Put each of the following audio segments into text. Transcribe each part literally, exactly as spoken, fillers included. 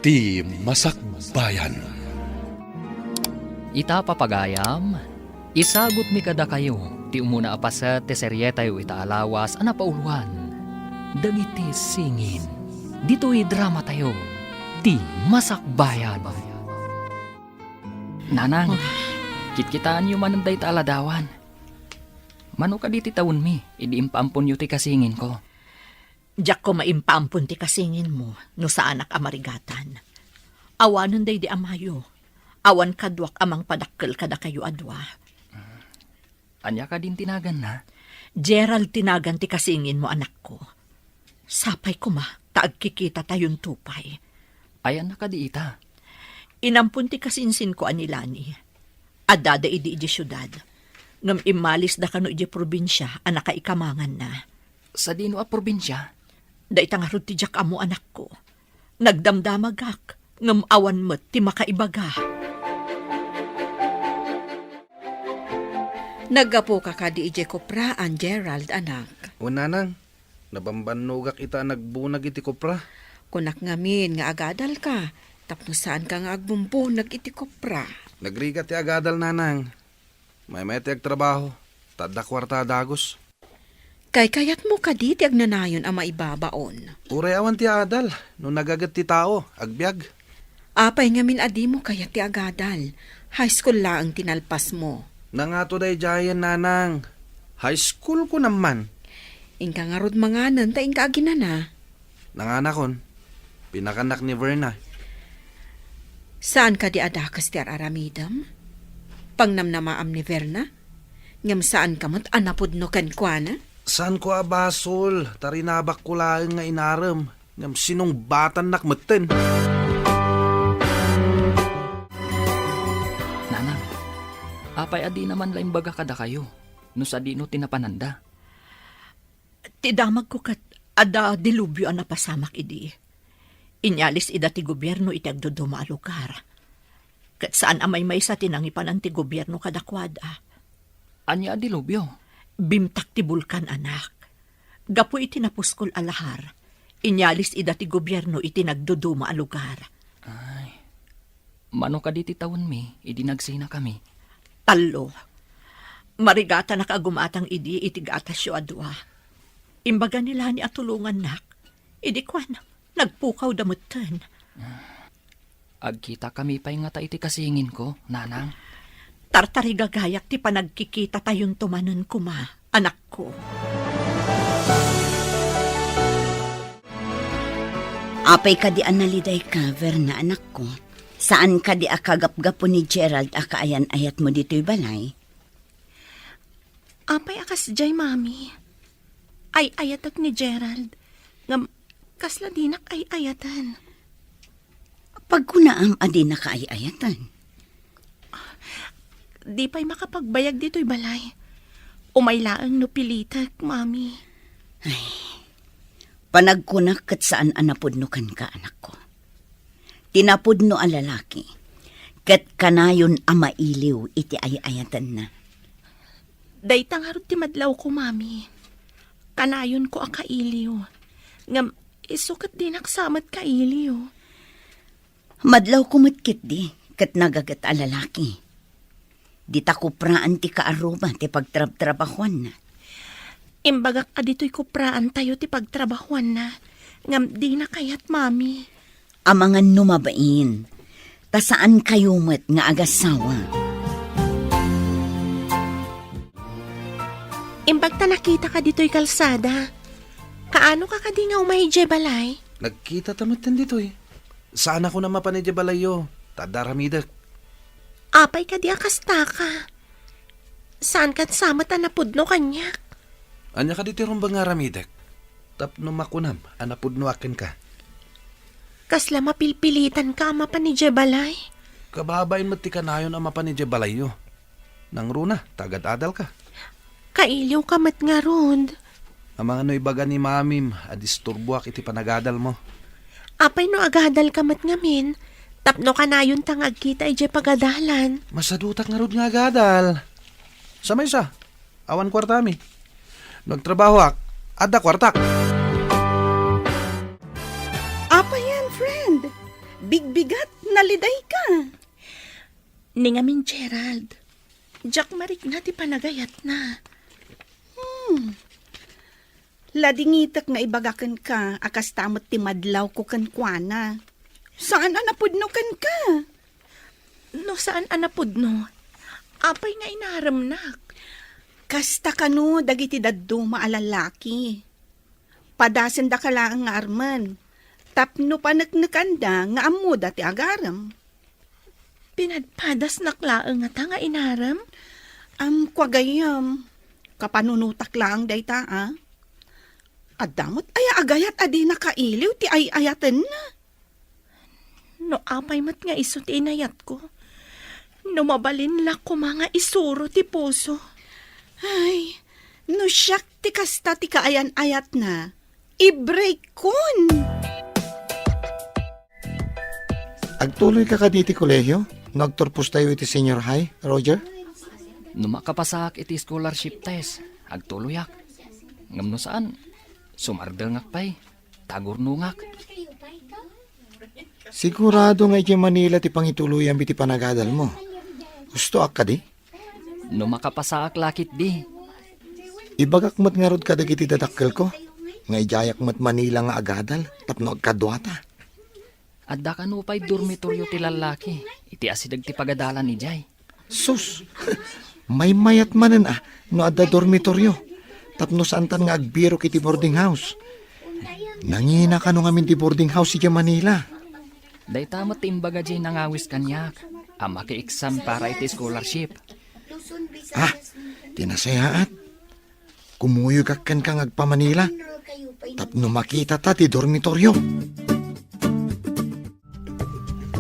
Ti Masakbayan. Ita, papagayam, isagutmi kadakayo ti umuna a paset ti serietayo ita a lawas a napauluan, Dagiti Singin. Ditoy dramatayo, Ti Masakbayan. Nanang, kitkitaenyo manen dayta a ladawan. Mano kadi ti tawenmi idi impaamponyo ti kasinginko? Diakko maimpaampon ti kasinginmo no saanak a marigatan. Awanen daydi amayo. Awan kaduak a mangpadakkel kadakayo a dua. Ania kadin ti naganna? Gerald ti nagan ti kasinginmo, anakko. Sapay koma ta agkikitatayon pay. Ayanna kadi ita? Inampon ti kasinsinko a ni Lani. Addada idi idiay siudad. Ngem immalisda kano idiay probinsia a nakaikamanganna. Sadino a probinsia? Dayta ngarud ti diak ammo, anakko. Nagdamdamagak, ngem awan met ti makaibaga. Naggapuka kadi idiay kopraan, Gerald, anak? Wen, nanang. Nabambannogak ita a nagbunag iti kopra. Kunak ngamin nga agadalka, tapno saanka nga agbumbunag iti kopra. Nagrigat ti agadal, nanang. Maymayat ti agtrabaho, ta adda kuarta a dagus. Kaykayatmo kadi ti agnanayon a maibabaon? Uray awan ti adal, no nagaget ti tao, agbiag. Apay ngamin a dimo kayat ti agadal? High school laeng ti nalpasmo. Nangato daydiayen, nanang. High school ko naman. Inka ngarud manganen ta inka aginana. Nanganakon, pinakannak ni Verna. Saan kadi a dakes ti ar-aramidem? Pangnamnamaam ni Verna? Ngem saanka met a napudno kenkuana? Saanko a basol, ta rinabakko laeng nga inarem, ngem sinungbatannak metten. Nanang, apay a dina man la imbaga kadakayo no sadino ti napananda? Ti damagko ket adda dilubio a napasamak idi. Inyalis ida ti gobierno iti agduduma a lugar. Ket saan a maymaysa ti nangipanan ti gobierno kadakuada. Ania a dilubio? Bimtak ti bulkan, anak. Gapu iti napuskol a lahar, inyalis ida ti gobierno iti nagduduma a lugar. Ay. Mano kadi ti tawenmi idi nagsinakami? Tallo. Marigatanak a gumatang idi iti gatasyo a dua. Imbaga ni Lani a tulongannak. Idi kuan, nagpukawda metten. Agkitakami pay ngata iti kasinginko, nanang? Tartarigagayak ti panagkikitatayon manen koma, anakko. Apay kadi a nalidayka, Verna, anakko? Saan kadi a kagapgapu ni Gerald a kaayan-ayatmo ditoy balay? Apay a kasdiay, Mami? Ay-ayatek ni Gerald. Ngem, kasla dinak ay-ayaten. Pagkunaam a dinaka ay-ayaten? Di pay makapagbayag ditoy balay. Umay laeng no pilitek, Mami. Ay, panagkunak ket saan a napudno kenka, anakko. Ti napudno a lalaki, ket kanayon a mailiw iti ay-ayatenna. Dayta ngarud ti madlawko, Mami. Kanayonko a kailiw. Ngem isu ket dinak sa met kailiw. Madlawko met ketdi ket nagaget a lalaki. Dita kupraan ti kaarruba ti pagtrabtrabahuanna. Imbagak a ditoy kupraantayo ti pagtrabahuanna, ngem dina kayat, Mami. Amangan no mabain, ta saankayo met nga agasawa. Imbag ta nakitaka ditoy kalsada. Kaano ka kadi nga umay idiay balay? Nagkita ta metten ditoy. Saan a kunam a mapan idiay balayyo, ta adda aramidek. Apay kadi a kastaka? Saan ket sa met a napudno kaniak? Ania kadi ti rumbeng nga aramidek? Tapno makunam a napudnoak kenka. Kasla mapilpilitanka a mapan idiay balay? Kababain met ti kanayon a mapan idiay balayyo. Nangruna, ta agad-adalka. Kailiwka met ngarud. Amangan no ibaga ni Mamim a disturboak iti panagadalmo. Apay no agadalka met ngamin, tapno kanayonta nga agkita idiay pagadalan? Masadutak ngarud nga agadal. Sa maysa, awan kuartami. No agtrabahoak, adda kuartak. Apay, friend? Bigbigat, nalidayka. Ni ngamin, Gerald, diak marikna ti panagayatna. Hmm. Ladingitek nga ibagakenka a kasta met ti madlawko kenkuana. Saan a napudno kenka? No saan a napudno, apay nga inaremnak? Kasta kano dagiti dadduma a lalaki. Padasendaka laeng nga armen, tapno paneknekanda nga ammoda ti agarem. Pinadpadasnak laeng ngata nga inarem? Am, kua gayyem, kapanunotak laeng dayta, a? Adda met aya a gayat a di nakailiw ti ay-ayatenna? No apay met nga isu ti inayatko, no mabalin la koma nga isuro ti puso. Ay, no siak ti kasta ti kaayan-ayatna, i-break-kon! Agtuloyka kadi iti kolehio no agturpostayo iti senior high, Roger? No makapasaak iti scholarship test, agtuloyak. Ngem no saan, sumardengak pay. Tagurnongak. Sigurado nga idiay Manila ti pangituloyam iti panagadalmo. Hustoak kadi? No makapasaak la ketdi. Ibagak met ngarud kadagiti dadakkelko nga idiayak met Manila nga agadal tapno agkaduata. Adda kano pay dormitoryo ti lallaki iti asideg ti pagadalan idiay. Sus! Maymayat manen a no adda dormitoryo tapno saantan nga agbirok iti boarding house. Nangina kano ngamin ti boarding house idiay Manila. Dayta met ti imbaga diay nangawis kaniak a maki-exam para iti scholarship. Ah, ti nasayaat. Kumuyogak kenka nga agpa-Manila tapno makitata ti dormitoryo.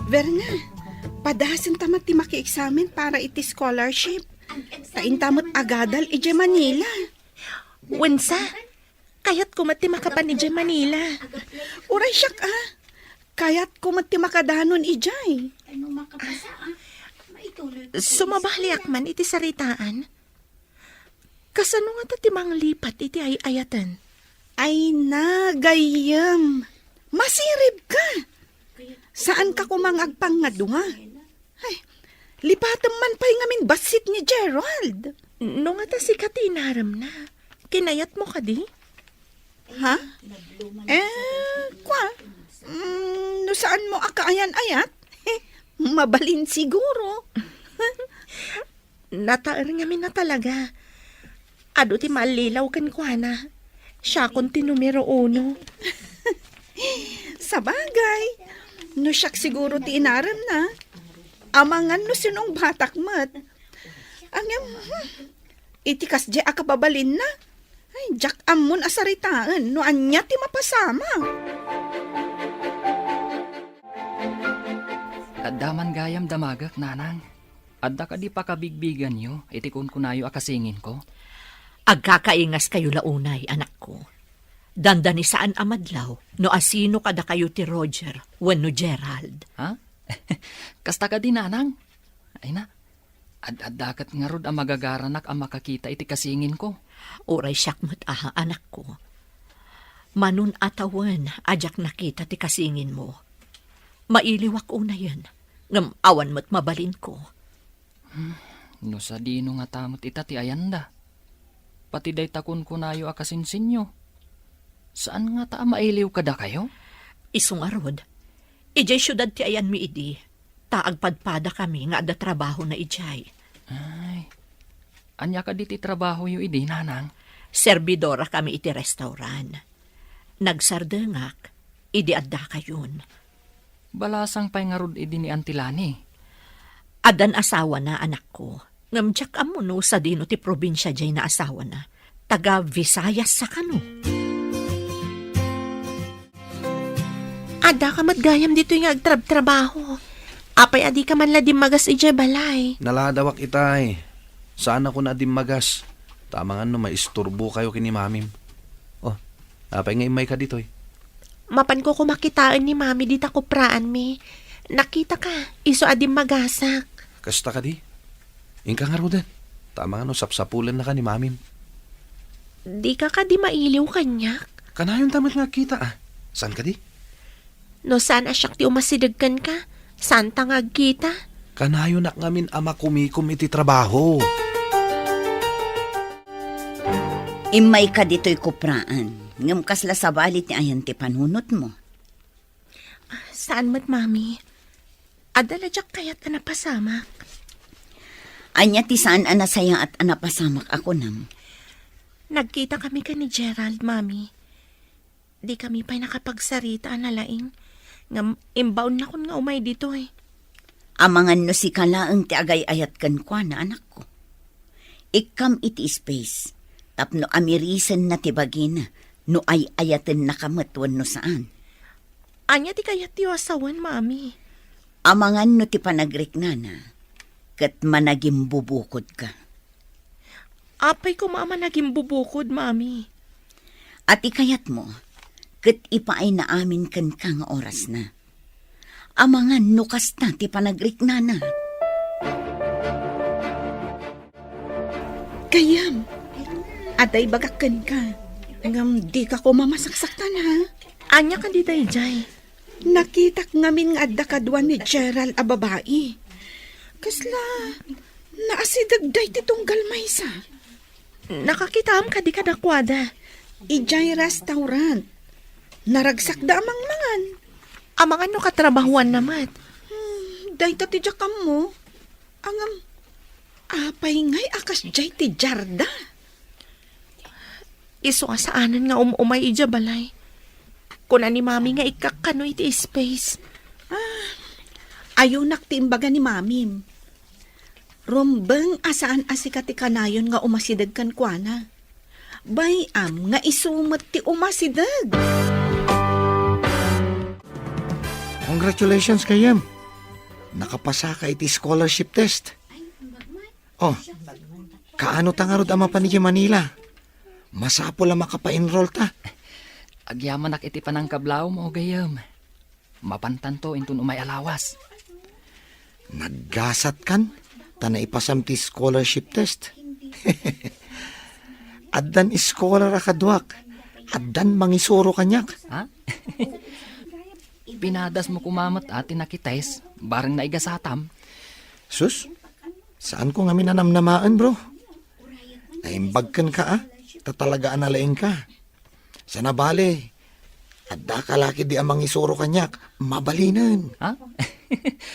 Verna, padasenta met ti makieksamen para iti scholarship. Ta inta met agadal idiay Manila. Wensa, kayatko met ti makapan idiay Manila. Uray siak, a. Kayatko met ti makadanon idiay. Sumabaliak man iti saritaan. Kasano ngata ti manglipat iti ay-ayaten? Ay na, gayyem. Masiribka. Saanka koma nga agpangngadua? Ay, lipatem man pay ngamin bassit ni Gerald. No ngata sika ti inaremna, kinayatmo kadi? Ha? Eh, kua? Mm, no saanmo a kaayan-ayat? Mabalin siguro. Nataer ngamin a talaga. Adu ti mallilaw kenkuana. Siakon ti numero uno. Sabagay, no siak siguro ti inaremna, amangan no sinong batak met. Ngem, hmm, iti kasdiay a kababalinna, ay, diak ammon a saritaen no ania ti mapasama. Adda man gayam damagek, nanang. Adda kadi pakabigbiganyo iti kunkunayo a kasinginko? Agkakaingaskayo la unay, anakko. Dandani saan a madlaw no asino kadakayo ti Roger wenno Gerald. Ha? Kasta kadi, nanang? Ay na, ad-adda ket ngarud a magagaranak a makakita iti kasinginko. Uray siak met a, anakko. Manon a tawen a diak nakita ti kasinginmo. Mailiwak unayen, ngem awan met mabalinko. Hmm, no sadino ngata met ita ti ayanda. Pati dayta kunkunayo a kasinsinyo. Saan ngata a mailiw kadakayo? Isu ngarud, idiay siudad ti ayanmi idi, ta agpadpadakami nga adda trabahona idiay. Ay, ania kadi ti trabahoyo idi, nanang? Serbidorakami iti restaurant. Nagsardengak idi addakayon. Balasang pay ngarud idi ni Auntie Lani? Addan asawana, anakko. Ngem diak ammo no sadino ti probinsia diay naasawana. Taga Visayas sa kano? Addaka met gayam ditoy nga agtrabtrabaho. Apay a dika man la dimmagas idiay balay? Naladawak itay. Saanakon a dimmagas. Ta amangan no maisturbokayo ken ni mamim. Oh, apay nga immayka ditoy? Mapanko koma kitaen ni mami dita kupraanmi. Nakitaka, isu a dimmagasak. Kasta kadi? Inka ngaruden. Ta amangan no sapsapulennaka ni mamim. Dika kadi mailiw kaniak? Kanayonta met nga agkita, a. Saan kadi? No saan a siak ti umasideg kenka, saanta nga agkita. Kanayonak ngamin a makumikom iti trabaho. Immayka ditoy kupraan, ngem kasla sabali ti ayan ti panunotmo. Saan met, Mami. Adda la diak kayat a napasamak. Ania ti saan a nasayaat a napasamak a kunam? Nagkita kami ken ni Gerald, Mami. Di kami pay nakapagsarita a nalaing, ngem imbaonnakon nga umay ditoy. Amangan no sika laeng ti agay-ayat kenkuana, anakko. Ikkam iti space, tapno amirisenna ti bagina no ay-ayatennaka met wenno saan. Ania ti kayatyo a sawen, Mami? Amangan no ti panagriknana ket managimbubukodka. Apay koma a managimbubukod, Mami? A ti kayatmo, ket ipaayna amin kenka nga orasna. Amangan no kasta ti panagriknana. Gayyem, adda ibagak kenka, ngem dika koma masaksaktan, ha? Ania kadi daydiay? Nakitak ngamin nga adda kadua ni Gerald a babai. Kasla naasidegda iti tunggal maysa. Nakakitaam kadi kadakuada? Idiay restaurant. Naragsakda a mangmangan. Amangan no katrabahuanna met. Hmm, dayta ti diak ammo. Ngem, apay ngay a kasdiay ti diarda? Isu a saanen nga um-umay idiay balay. Kuna ni Mami nga ikkakkano iti space. Ah, ayunak ti imbaga ni Mamim. Rumbeng a saan a sika ti kanayon nga umasideg kenkuana. Bay-am nga isu met ti umasideg. Congratulations, gayyem. Nakapasaka iti scholarship test. Oh, kaano ta ngarud a mapan idiay Manila? Masapul a makapa-enroll ta. Agyamanak iti panangkablawmo, gayyem. Mapantanto inton umay a lawas. Naggasatkan, ta naipasam ti scholarship test. Addan scholar a kaduak, addan mangisuro kaniak. Ha? Pinadasmo koma met a ti nakitest, bareng naigasatam. Sus, saanko ngamin a namnamaen, bro. Naimbag kenka, a, ta talaga a nalaingka. Sana bale, adda ka la ketdi a mangisuro kaniak, mabalinen. Ha?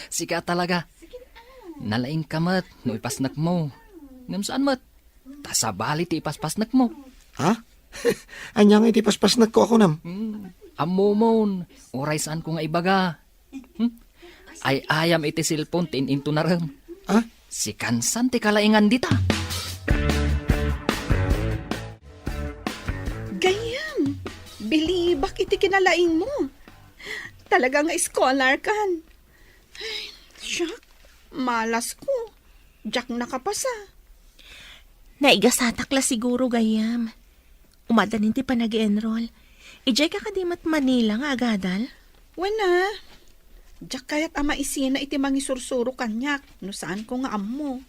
Sika talaga. Nalaingka met no ipasnekmo. Ngem saan met, ta sabali ti ipaspasnekmo. Ha? Ania nga iti paspasnekko a kunam? Hmm, ammomon, uray saanko nga ibaga. Hmm? Ay-ayam iti cellphone ti in-intunarem. Ah? Sikan san ti kalaingan dita. Gayyem, bilibak iti kinalaingmo. Talaga nga scholar kan. Ay, siak, malasko. Diak nakapasa. Naigasatak la siguro, gayyem. Umadanin ti panag-enroll. Idiay ka kadi met Manila nga agadal? Wen a. Diak kayat a maisina iti mangisursuro kaniak no saanko nga ammo.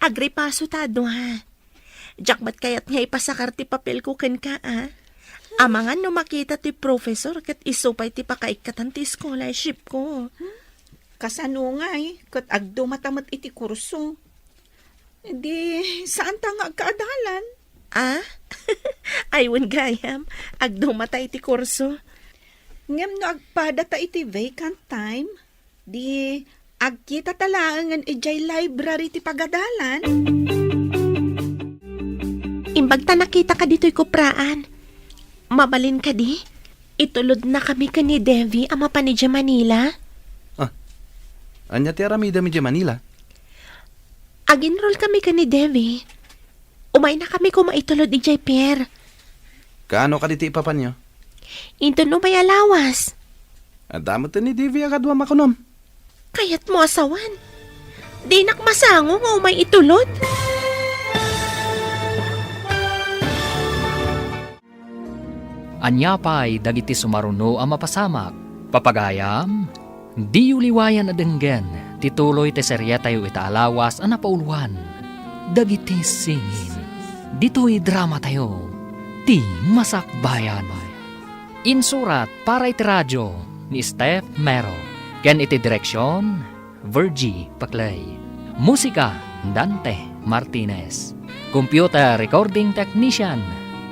Agripaso ta a dua. Diak met kayat nga ipasakar ti papelko kenka, a. Amangan no makita ti professor ket isu pay ti pakaikkatan ti scholarship ko. Kasano ngay ket agdumata met iti kurso? Di, saanta nga agkaadalan? Ah? Ay, wen gayam, agdumata iti kurso. Ngem no agpadata iti vacant time, di, agkitata laengen idiay library ti pagadalan. Imbag ta nakitaka ditoy kupraan. Mabalin kadi? Itulodnakami ken ni Devi a mapan idiay Manila. Ah, ania ti aramidem idiay Manila? Ag-enroll kami ken ni Devi. Umaynakami koma itulod idiay pier. Kaano kadi ti ipapanyo? Inton umay a lawas. Adda met ni Devi a kaduam a kunam. Kayatmo a sawen? Dinak masango nga umay itulod? Ania pay dagiti sumaruno a mapasamak? Papagayam, diyo liwayan a denggen ti tuloy ti serietayo ita a lawas a napauluan, Dagiti Singin. Ditoy dramatayo, Ti Masakbayan. Insurat para iti radio ni Steph Mero, ken iti direksion, Virgie Paclay. Musika, Dante Martinez. Computer recording technician,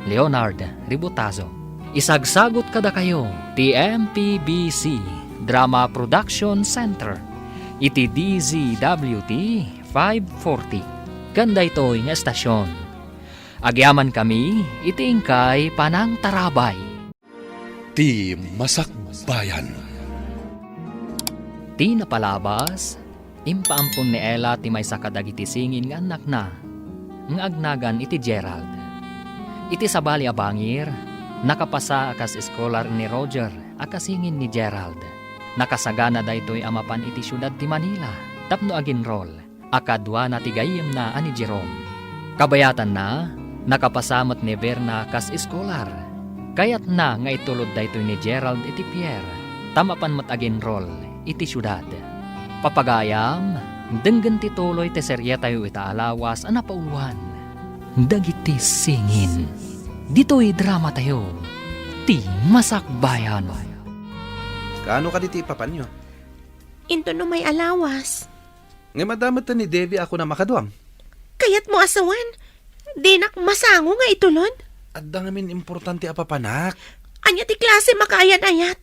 Leonard Ributazo. Isagsagut kadakayo ti M P B C Drama Production Center iti D Z W T five forty. Ken daytoy nga estasion, agyamankami iti inkay panangtarabay. Ti Masakbayan. Ti napalabas, impaampon ni Ella ti maysa kadagiti singin nga annakna nga agnagan iti Gerald. Iti sabali a bangir, nakapasa a kas eskolar ni Roger a kasingin ni Gerald. Nakasagana daytoy a mapan iti siudad ti Manila tapno agenrol a kaduana ti gayyemna a ni Jerome. Kabayatanna, nakapasa met ni Verna kas eskolar. Kayatna nga itulod daytoy ni Gerald iti pier, ta mapan met agenrol iti siudad. Papagayam, denggen ti tuloy ti serietayo ita a lawas a napauloan. Dagiti singin. Ditoy dramatayo, ti Masakbayan. Kaano kadi ti ipapanyo? Inton umay a lawas. Ngem adda met ni Devi a kunam a kaduam. Kayatmo a sawen, dinak masango nga itulod? Adda ngamin importante a papanak. Ania ti klase makaayan-ayat?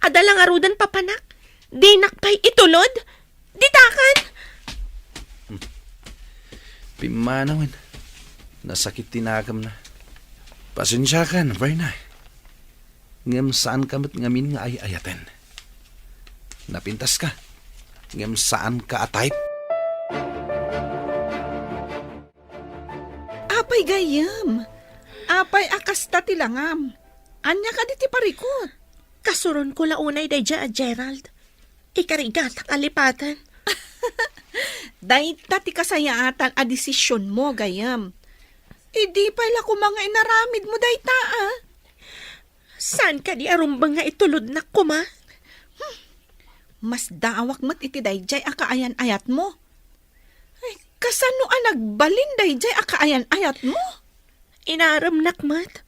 Adda la ngaruden papanak. Dinak pay itulod? Ditakan! Pimmanawen. Nasakit ti nakemna. Pasensiakan, Verna. Ngem saanka met ngamin nga ay-ayaten. Napintaska, ngem saanka a type. Apay gayyem? Apay a kasta ti langam? Ania kadi ti parikut? Kasuronko la unay daydiay a Gerald. Ikarigatak a lipaten. Dayta ti kasayaatan a desisionmo, gayyem. Idi pay la koma nga inaramidmo dayta, a? Saan kadi a rumbeng nga itulodnak koma? Hmm. Masdaawak met iti daydiay a kaayan-ayatmo. Ay, kasano a nagbalin daydiay a kaayan-ayatmo? Inaremnak met.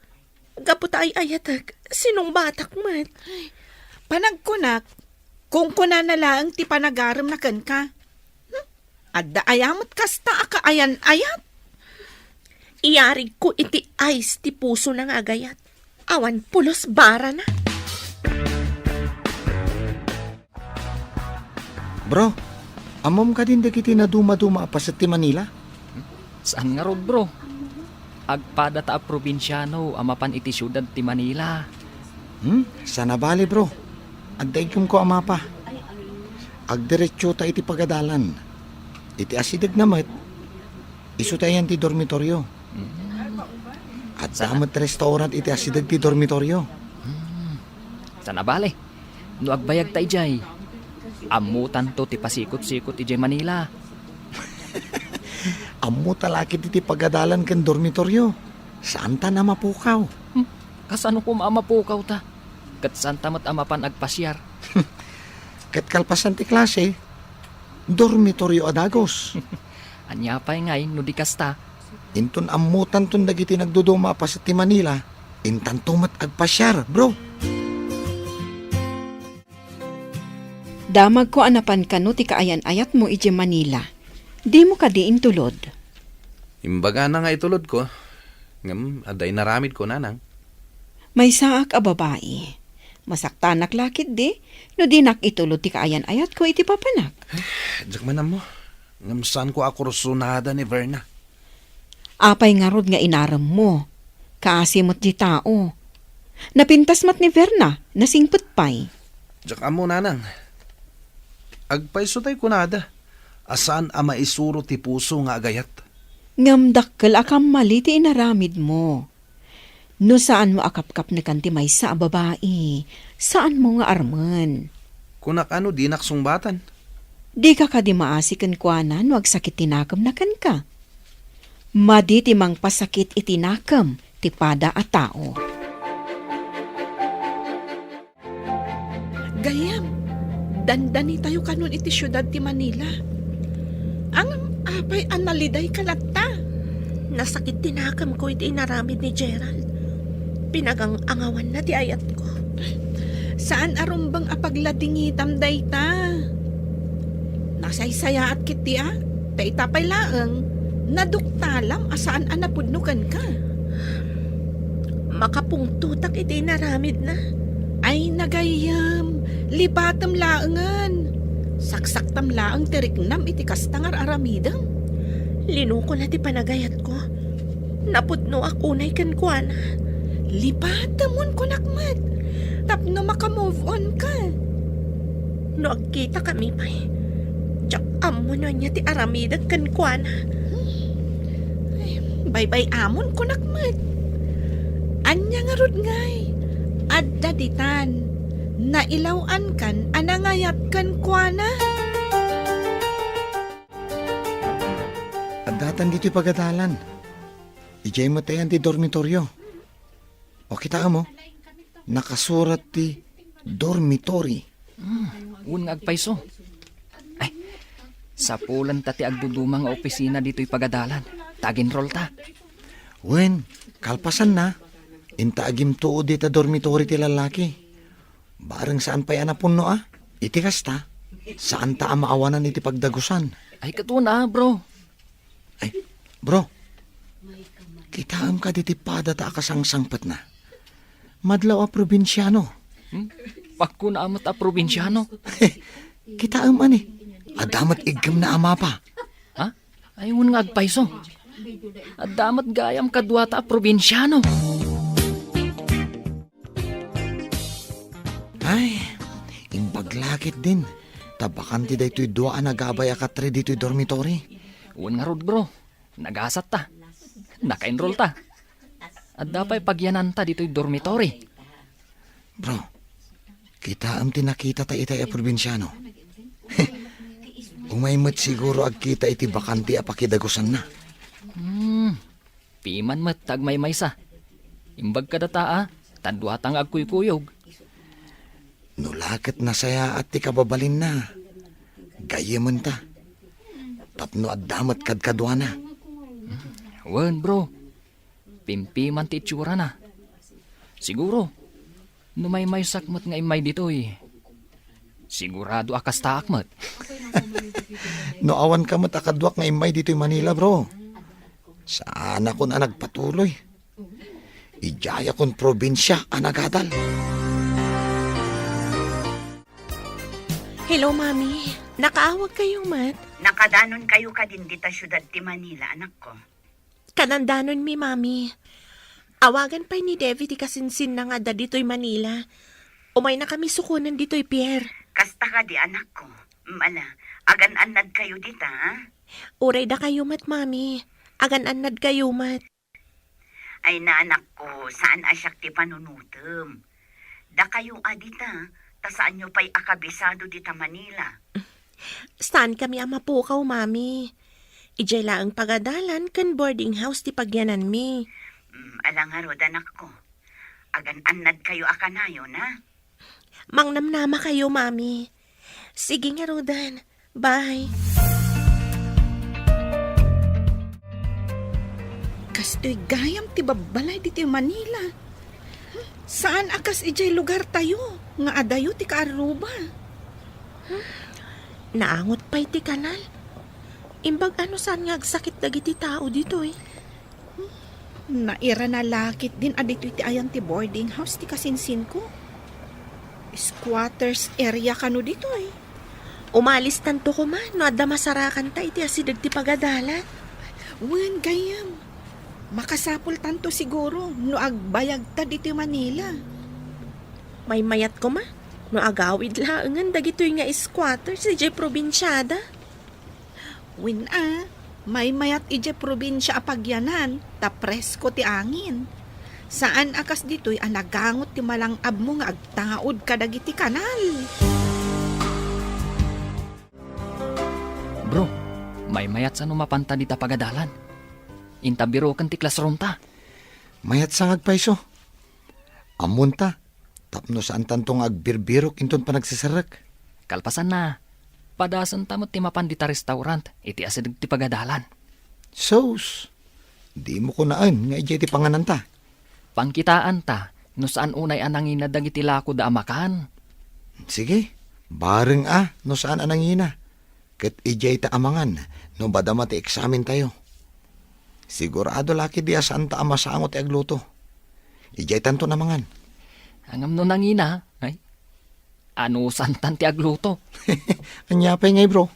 Gapu ta ay-ayatek, sinungbatak met. Ay, panagkunak, kunkunana laeng ti panagaremna kenka. Hmm? Adda aya met kasta a kaayan-ayat? Iyarigko iti ice ti pusona nga agayat. Awan pulos barana. Bro, ammom kadin dagiti nadumaduma a paset ti Manila? Saan ngarud, bro. Agpadata a probinsiano a mapan iti siudad ti Manila. Hmm? Saan a bale, bro. Adda iggemko a mapa. Agdiretsota iti pagadalan. Iti asidegna met, isu ti ayan ti dormitorio. Hmm. Adda met restaurant iti asideg ti dormitorio. Hmm. Saan a bale. No agbayagta idiay, ammotanto ti pasikot-sikot idiay Manila. Ammota la ketdi ti pagadalan ken dormitorio. Saantan a mapukaw. Hmm, kasano koma a mapukawta? Ket saanta met a mapan agpasiar. Ket kalpasan ti klase, dormitorio a dagus. Ania pay ngay no di kasta? Inton ammotanton dagiti nagduduma a paset ti Manila, intanto met agpasiar, bro. Damagko a napan kano ti kaayan-ayatmo idiay Manila. Dimo kadi intulod? Imbagana nga itulodko, ngem adda inaramidko, nanang. Maysaak a babai. Masaktanak la ketdi no dinak itulod ti kaayan-ayatko iti papanak. Diak man ammo, ngem saanko a kursunada ni Verna. Apay ngarud nga inaremmo? Kaasi met ti tao. Napintas met ni Verna, nasingpet pay. Diak ammo, nanang. Agpayso tay kunada a saan a maisuro ti puso nga agayat. Ngem dakkel a kammali ti inaramidmo. No saanmo a kapkapnekan ti maysa a babai, saanmo nga armen. Kunak a no dinak sungbatan. Dika kadi maasi kenkuana no agsakit ti nakemna kenka? Madi ti mangpasakit iti nakem ti pada a tao. Gayyem, dandanitayo kanon iti siudad ti Manila. Ngem apay a nalidayka latta? Nasakit ti nakemko iti inaramid ni Gerald. Pinagang-angawanna ti ayatko. Saan a rumbeng a pagladingitam dayta. Nasaysayaat ketdi a, ta ita pay laeng, naduktalam a saan a napudno kenka. Makapungtotak iti inaramidna. Ay, nagayyem, lipatem laengen. Saksaktam laeng ti riknam iti kasta nga ar-aramidem. Linukona ti panagayatko. Napudnoak unay kenkuana. Lipatemon, kunak met, tapno maka-move on ka. No agkitakami pay, diak ammo no ania ti aramidek kenkuana. Ay, baybay-amon, kunak met. Ania ngarud ngay? Adda ditan. Nailaw-ankan a nangayat kenkuana. Addatan ditoy pagadalan. Idiay met ayan ti dormitorio. O, kitaem, o. Nakasurat ti dormitory. Hmm, wen nga agpayso. Ay, sapulan ta ti agduduma nga opisina ditoy pagadalan. Ta ag-enroll ta. Wen, kalpasanna, inta agimtuod dita dormitory ti lallaki. Bareng saan pay a napunno a. Iti kasta, saan ta a maawanan iti pagdagusan. Ay, katuna, bro. Ay, bro, kitaem kadi ti pada ta a kasangsangpetna? Madlaw a probinsiano. Hmm? Pakuna met a probinsiano. Kitaem, ani? Adda met iggemna a mapa. Ha? Ay, wen nga agpayso. Adda met gayam kaduata a probinsiano. Ay, imbag la ketdin, ta bakante daytoy dua a nagabay a katre ditoy dormitory. Wen ngarud, bro. Nagasat ta. Naka-enroll ta. Adda pay pagyananta ditoy dormitory. Bro, kitaem ti nakitata itay a probinsiano. Umay met siguro agkita iti bakante a pakidagusanna. Hmm, piman met ta agmaymaysa. Imbag kadata a, ta duata nga agkuykuyog. No la ket nasayaat ti kababalinna, gayyementa. Tapno adda met kadkaduana. Wen, bro. Pimpiman ti itsurana. Siguro, no maymaysak met nga immay ditoy, sigurado a kastaak met. No awanka met a kaduak nga immay ditoy Manila, bro, saanakon a nagpatuloy. Idiayakon probinsia a nagadal. Hello, Mami. Nakaawag kayo met? Nakadanon kayo kadin dita siudad ti Manila, anakko. Kanandanonmi, Mami. Awagan pay ni Devi ti kasinsinna nga adda ditoy Manila. Umayna kami sukonen ditoy pier. Kasta kadi, anakko. Mala, agan-annad kayo dita, ha? Uray dakayo met, Mami. Agan-annad kayo met. Ay, anakko, saan a siak ti panunotem. Dakayo a dita, ta saanyo pay a kabisado dita Manila. Saankami a mapukaw, Mami. Idiay laeng pagadalan ken boarding house ti pagyananmi. Mm, ala ngarud, anakko. Agan-annad kayo a kanayon, ha? Mangnamnama kayo, Mami. Sige ngaruden. Bye. Kastoy gayam ti babbalay ditoy Manila. Saan a kas idiay lugar tayo, nga adayo ti kaarruba. Naangot pay ti kanal. Imbag ano saan nga agsakit dagiti tao ditoy. Nairana la ketdin a ditoy ti ayan ti boarding house ti kasinsinko. Squatters area kano ditoy. Umalistanto koma no adda masarakanta iti asideg ti pagadalan. Wen, gayyem. Makasapultanto siguro no agbayagta ditoy Manila. Maymayat koma no agawid laengen dagitoy nga squatters idiay probinsiada. Wen a, maymayat idiay probinsia a pagyanan, ta presko ti angin. Saan a kas ditoy a nagangot ti malang-abmo nga agtaud kadagiti kanal. Bro, maymayat sa no mapanta dita pagadalan. Inta biroken ti classroom ta. Mayat sa nga agpayso. Ammonta, tapno saantanto nga agbirbirok inton panagseserrek. Kalpasanna, padasenta met ti mapan dita restaurant iti asideg ti pagadalan. Sus, dimo kunaen nga idiay ti pangananta. Pangkitaanta no saan unay a nangina dagiti lakoda a makan. Sige, bareng a no saan a nangina. Ket idiay ta a mangan no madama ti eksamentayo. Sigurado la ketdi a saanta a masango ti agluto. Idiaytanto a mangan. Ngem no nangina, ay, anusantan ti agluto. Ania pay ngay, bro?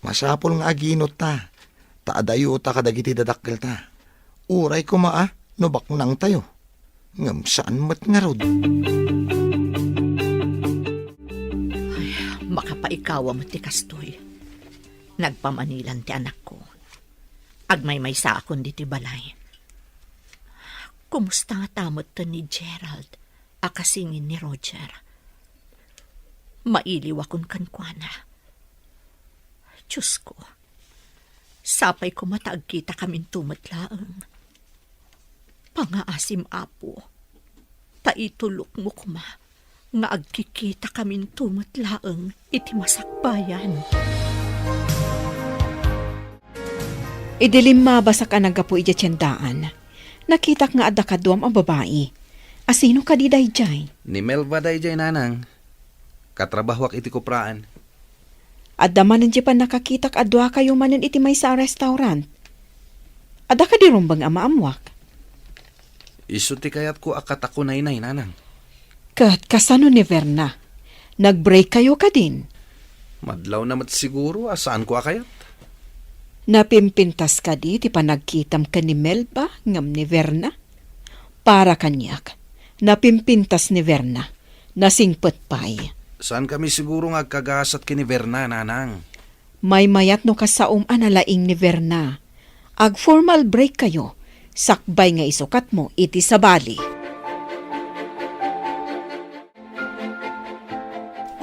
Masapul nga aginutta, ta adayota kadagiti dadakkelta. Uray koma a no baknangtayo. Ngem saan met ngarud. Ay, makapaikawa met ti kastoy. Nagpamanilan ti anakko. Agmaymaysaakon ditoy balay. Kumusta ngata metten ni Gerald a kasingin ni Roger? Mailiwakon kenkuana. Diosko, sapay koma ta agkitakaminto met laeng. Pangaasim, Apo, ta itulokmo koma nga agkikitakaminto met laeng iti masakbayan. Idi limmabasak a naggapu idiay tiendaan, nakitak nga adda kaduam a babai. Asino kadi daydiay? Ni Melba daydiay, nanang. Katrabahoak iti kupraan. Adda manen diay pannakakitak a duakayo manen iti maysa a restaurant. Adda kadi rumbeng a maammoak? Isu ti kayatko a katakunaynay, nanang. Ket kasano ni Verna? Nag-break kayo kadin? Madlawna met siguro a saanko a kayat. Napimpintas kadi ti panagkitam ken ni Melba ngem ni Verna? Para kaniak, napimpintas ni Verna. Nasingpet pay. Saankami siguro nga agkagasat ken ni Verna, nanang. Maymayat no kasaom a nalaing ni Verna. Ag-formal break kayo, sakbay nga isukatmo iti sabali.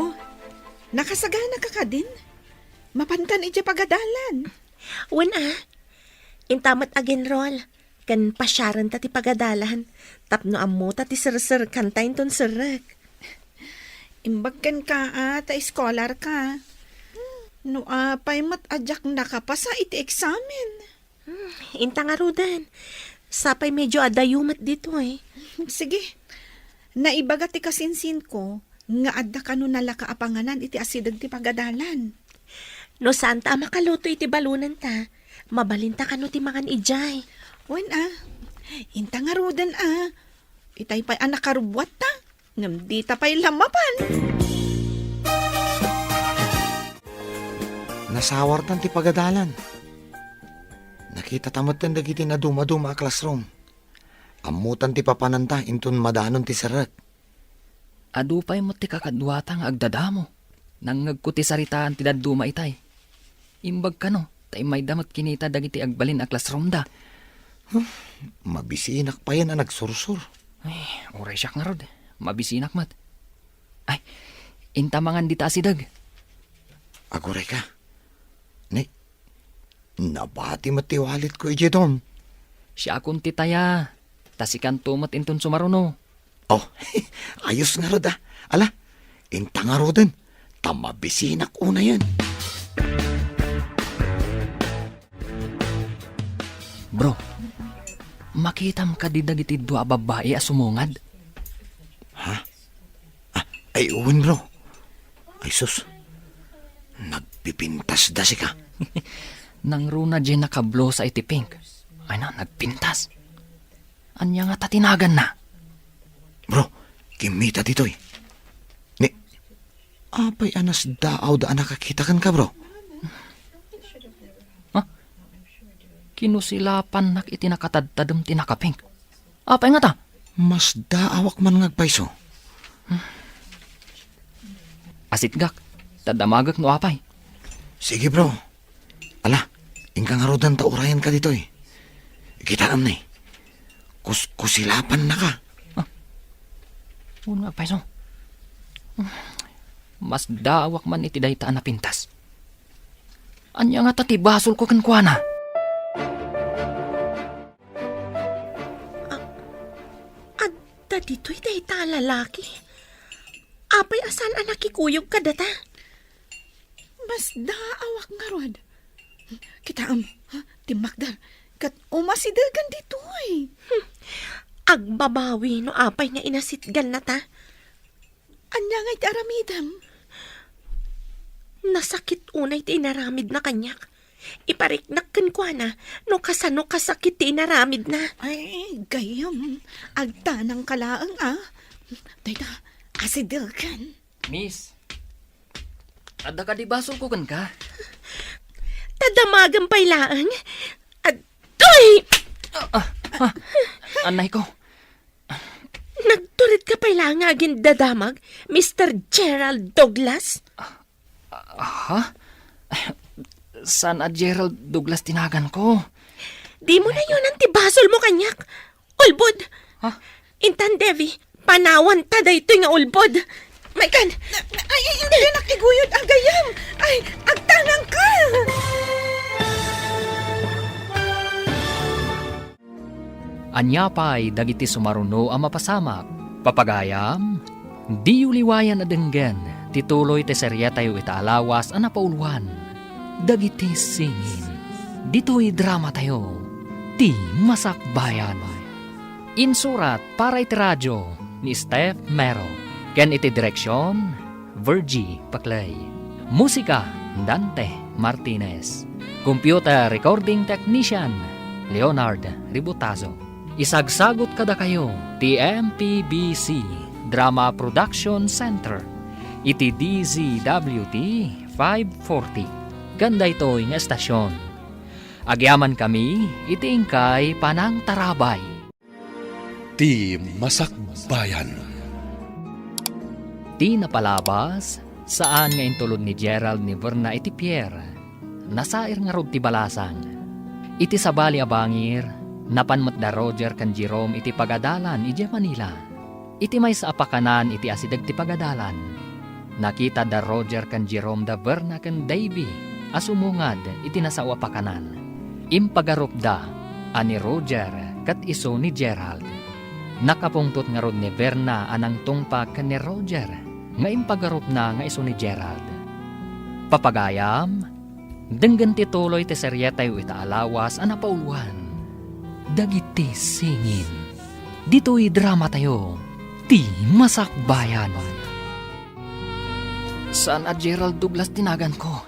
Oh, nakasagana ka kadin? Mapankan idiay pagadalan. Wen a, inta met ag-enroll ken pasiarenta ti pagadalan tapno ammota ti serserkanta inton serrek. Imbag kenka a ta eskolar ka. No apay met a diak nakapasa iti eksamen. Hmm, inta ngaruden. Sapay medyo adayo met ditoy. Sige. Naibaga ti kasinsinko nga adda kano nalaka a panganan iti asideg ti pagadalan. No saanta a makaluto iti balonenta, mabalinta kano ti mangan idiay. Wen a, inta ngaruden a. Itay pay a nakarubbuatta, ngem dita pay la mapan. Nasawartan ti pagadalan. Nakitata metten dagiti nadumaduma a classroom. Ammotan ti papananta inton madanon ti serrek. Adu pay met ti kakaduata nga agdadamo. Nangngegko ti saritaan ti dadduma itay. Imbag kano, ta immayda met kinita dagiti agbalin a classroomda. Huh, mabisinak payen a nagsursur. Ay, uray siak ngarud. Mabisinak met. Ay, inta mangan dita asideg. Aguray ka. Ni, nabati met ti walletko idiay dorm. Siakon ti taya. Ta sikanto met inton sumaruno. Oh, ayos ngarud a. Ala, inta ngaruden, ta mabisinak unayen. Bro, makitam kadi dagiti dua a babbai a sumungad? Ha? Ah, ay, wen, bro. Ay, sus. Nagpipintasda sika. Nangruna diay nakablusa iti pink. Ay na, nagpintas. Ania ngata ti naganna? Bro, kimmita ditoy. Ni, apay a nasdaawda a nakakita kenka, bro? Ha? Kinusilapannak iti nakatadtadem ti nakapink. Apay ngata? Masdaawak man nga agpayso. Asitgak, ta damagek no apay. Sige, bro. Ala, inka ngaruden ta urayenka ditoy. Kitaem ni. Kuskusilapannaka. Ah. Wen nga agpayso. Masdaawak man iti dayta a napintas. Ania ngata ti basolko kenkuana? A-, adda ditoy dayta a lalaki? Apay a saan a nakikuyog kadata? Masdaawak ngarud. Kitaem, ha? Timmakder. Ket umasidegan ditoy. Hmm. Agbabawi no apay nga inasitganna ta. Ania nga iti aramidem? Nasakit unay ti inaramidna kaniak. Ipariknak kenkuana no kasano kasakit ti inaramidna. Ay, gayyem. Agtanangka laeng, a. Dayta, asidegen. Miss, adda kadi basolko kenka? Ta damagem pay laeng. Adtoy! Ah, ah, ah, anay ko. Nagtured ka pay laeng nga agindadamag, Mister Gerald Douglas? Ah, ha? Saan a Gerald Douglas ti naganko? Dimo nayonan ti basolmo kaniak. Ulbod! Ha? Intan, Devi, panawanta daytoy nga ulbod. Maikan! Ay, ay, dinak iguyod a gayyem! Ay, agtanangka! Ania pay dagiti sumaruno a mapasamak? Papagayam, diyo liwayan a denggen ti tuloy ti serietayo ita a lawas a napauluan, Dagiti Singin. Ditoy dramatayo, Ti Masakbayan. Insurat para iti radio ni Steph Mero, ken iti direksion, Virgie Paclay. Musika, Dante Martinez. Computer recording technician, Leonard Ributazo. Isagsagut kadakayo ti M P B C Drama Production Center iti D Z W T five forty. Ken daytoy nga estasion, agyamankami iti inkay panangtarabay. Ti Masakbayan. Ti napalabas, saan nga intulod ni Gerald ni Verna iti pier. Nasair ngarud ti balasang. Iti sabali a bangir, napan met da Roger ken Jerome iti pagadalan idiay Manila. Iti maysa a pakanan iti asideg ti pagadalan, nakita da Roger ken Jerome da Verna ken Davy a sumungad iti nasao a pakanan. Impagarupda a ni Roger ket isu ni Gerald. Nakapungtot ngarud ni Verna a nangtungpag ken ni Roger nga impagarupna nga isu ni Gerald. Papagayam, denggen ti tuloy ti serietayo ita a lawas a napauluan, Dagiti Singin. Ditoy dramatayo, Ti Masakbayan. Saan a Gerald Douglas ti naganko?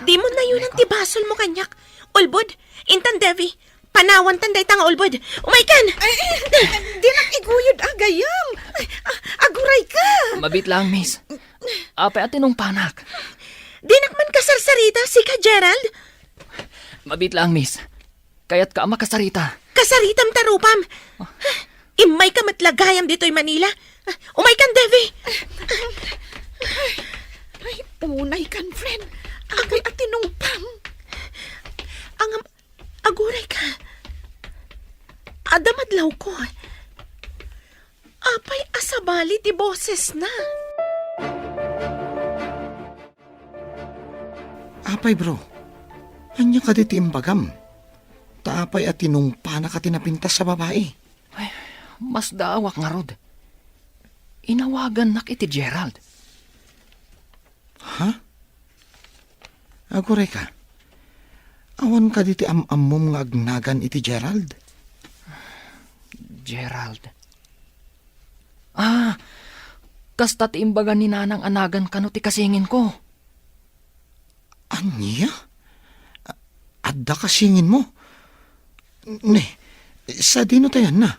Dimo nayonan ti basolmo kaniak. Ulbod, intan Davy, panawantan dayta nga ulbod. Umaykan! Ay, ay, dinak iguyod a gayyem. Ay, a-, agurayka. Mabiit lang, miss. Apay a tinungpanak? Dinak man kasarsarita, sika, Gerald? Mabiit lang, miss. Kayatka a makasarita. Kasaritam ta rupam. Immayka met la gayam ditoy Manila. Umaykan, Davy. Ay, unaykan, friend. Apay a tinungpam. Ngem, agurayka. Adda madlawko. Apay a sabali ti bosesna? Apay, bro, ania kadi ti imbagam? Ta apay a tinungpanak a ti napintas a babai? Ay, masdaawak ngarud. Inawagannak iti Gerald. Ha? Agurayka, awan kadi ti am-ammom nga agnagan iti Gerald? Gerald. Ah, kasta ti imbaga ni Nanang a nagan kano ti kasinginko. Ania? A-, adda kasinginmo? Ne, sadino ta ayanna?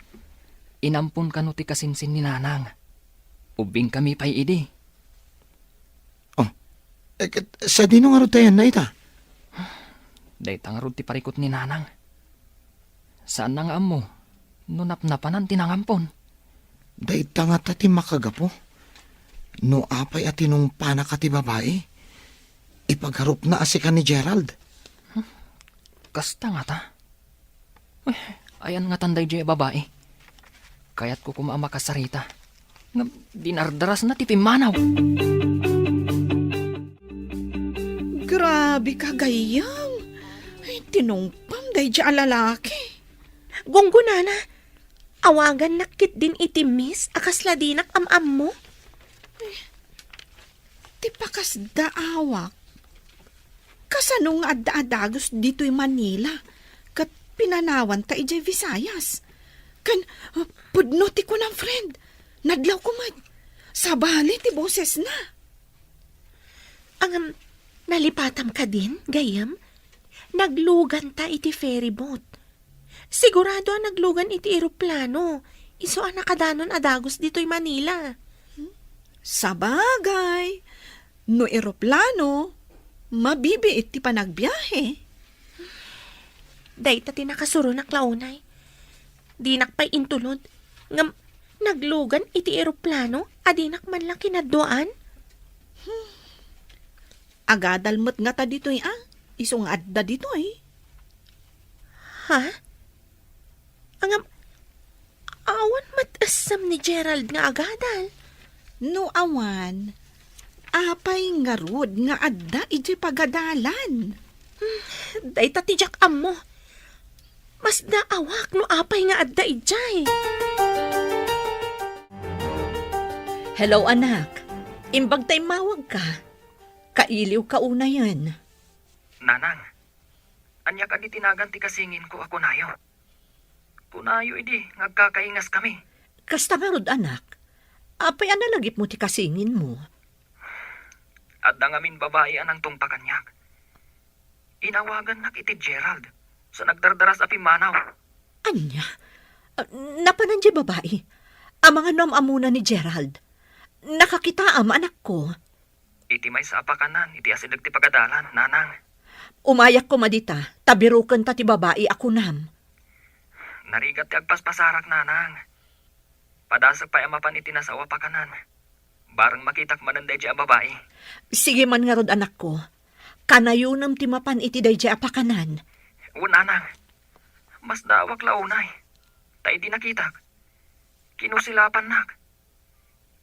Inampon kano ti kasinsin ni Nanang. Ubbingkami pay idi. Oh, eh, ket sadino ngarud ta ayanna ita? Dayta ngarud ti parikut ni Nanang. Saanna nga ammo no napnapanan ti nangampon. Dayta ngata ti makagapu. No apay a tinungpanak a ti babai, ipagarupna a sika ni Gerald. Hmm? Kasta ngata? Eh, ayan ngatan daydiay a babai. Kayatko koma a makasarita. Ngem dinardarasna ti pimmanaw. Grabe ka, gayyem. Ay, tinungpam daydiay a lalaki. Gunggonana, awagannak ketdin iti miss a kasla dinak am-ammo. Ti pakasdaawak, kasano nga adda a dagus ditoy Manila ket pinanawanta idiay Visayas? Ken, ah, pudno ti kunam, friend. Nadlawko met. Sabali ti bosesna. Ngem, nalipatam kadin, gayyem? Nagluganta iti ferry boat. Sigurado a naglugan iti eroplano. Isu a nakadanon a dagus ditoy Manila. Sabagay, no eroplano, mabibiit ti panagbiahe. Dayta ti nakasuronak la unay. Dinak pay intulod. Ngem naglugan iti eroplano a dinak man la kinadduaan. Agadal met ngata ditoy a, isu nga adda ditoy. Ha? Ngem, awan met essem ni Gerald nga agadal. No awan, apay ngarud nga adda idiay pagadalan? Hmm, dayta ti diak ammo. Masdaawak no apay nga adda idiay. Hello, anak. Imbag ta immawagka. Kailiwka unayen. Nanang, ania kadi ti nagan ti kasinginko a kunayo? Kunayo idi nga agkakaingaskami. Kasta ngarud, anak. Apay a nalagipmo ti kasinginmo? Adda ngamin babai a nangtungpa kaniak. Inawagannak iti Gerald, sa nagdardaras a pimmanaw. Ania? Ah, napanan diay babai? Amangan no am-ammona ni Gerald? Nakakitaam, anakko. Iti maysa a pakanan iti asideg ti pagadalan, nanang. Umayak koma dita, ta birukenta ti babai a kunam. Narigat ti agpaspasarak, nanang. Padasek pay a mapan iti nasao a pakanan. Bareng makitak manen daydiay a babai. Sige man ngarud, anakko. Kanayonem ti mapan iti daydiay a pakanan. Wen, nanang. Masdaawak la unay. Ta idi nakitak, kinusilapannak.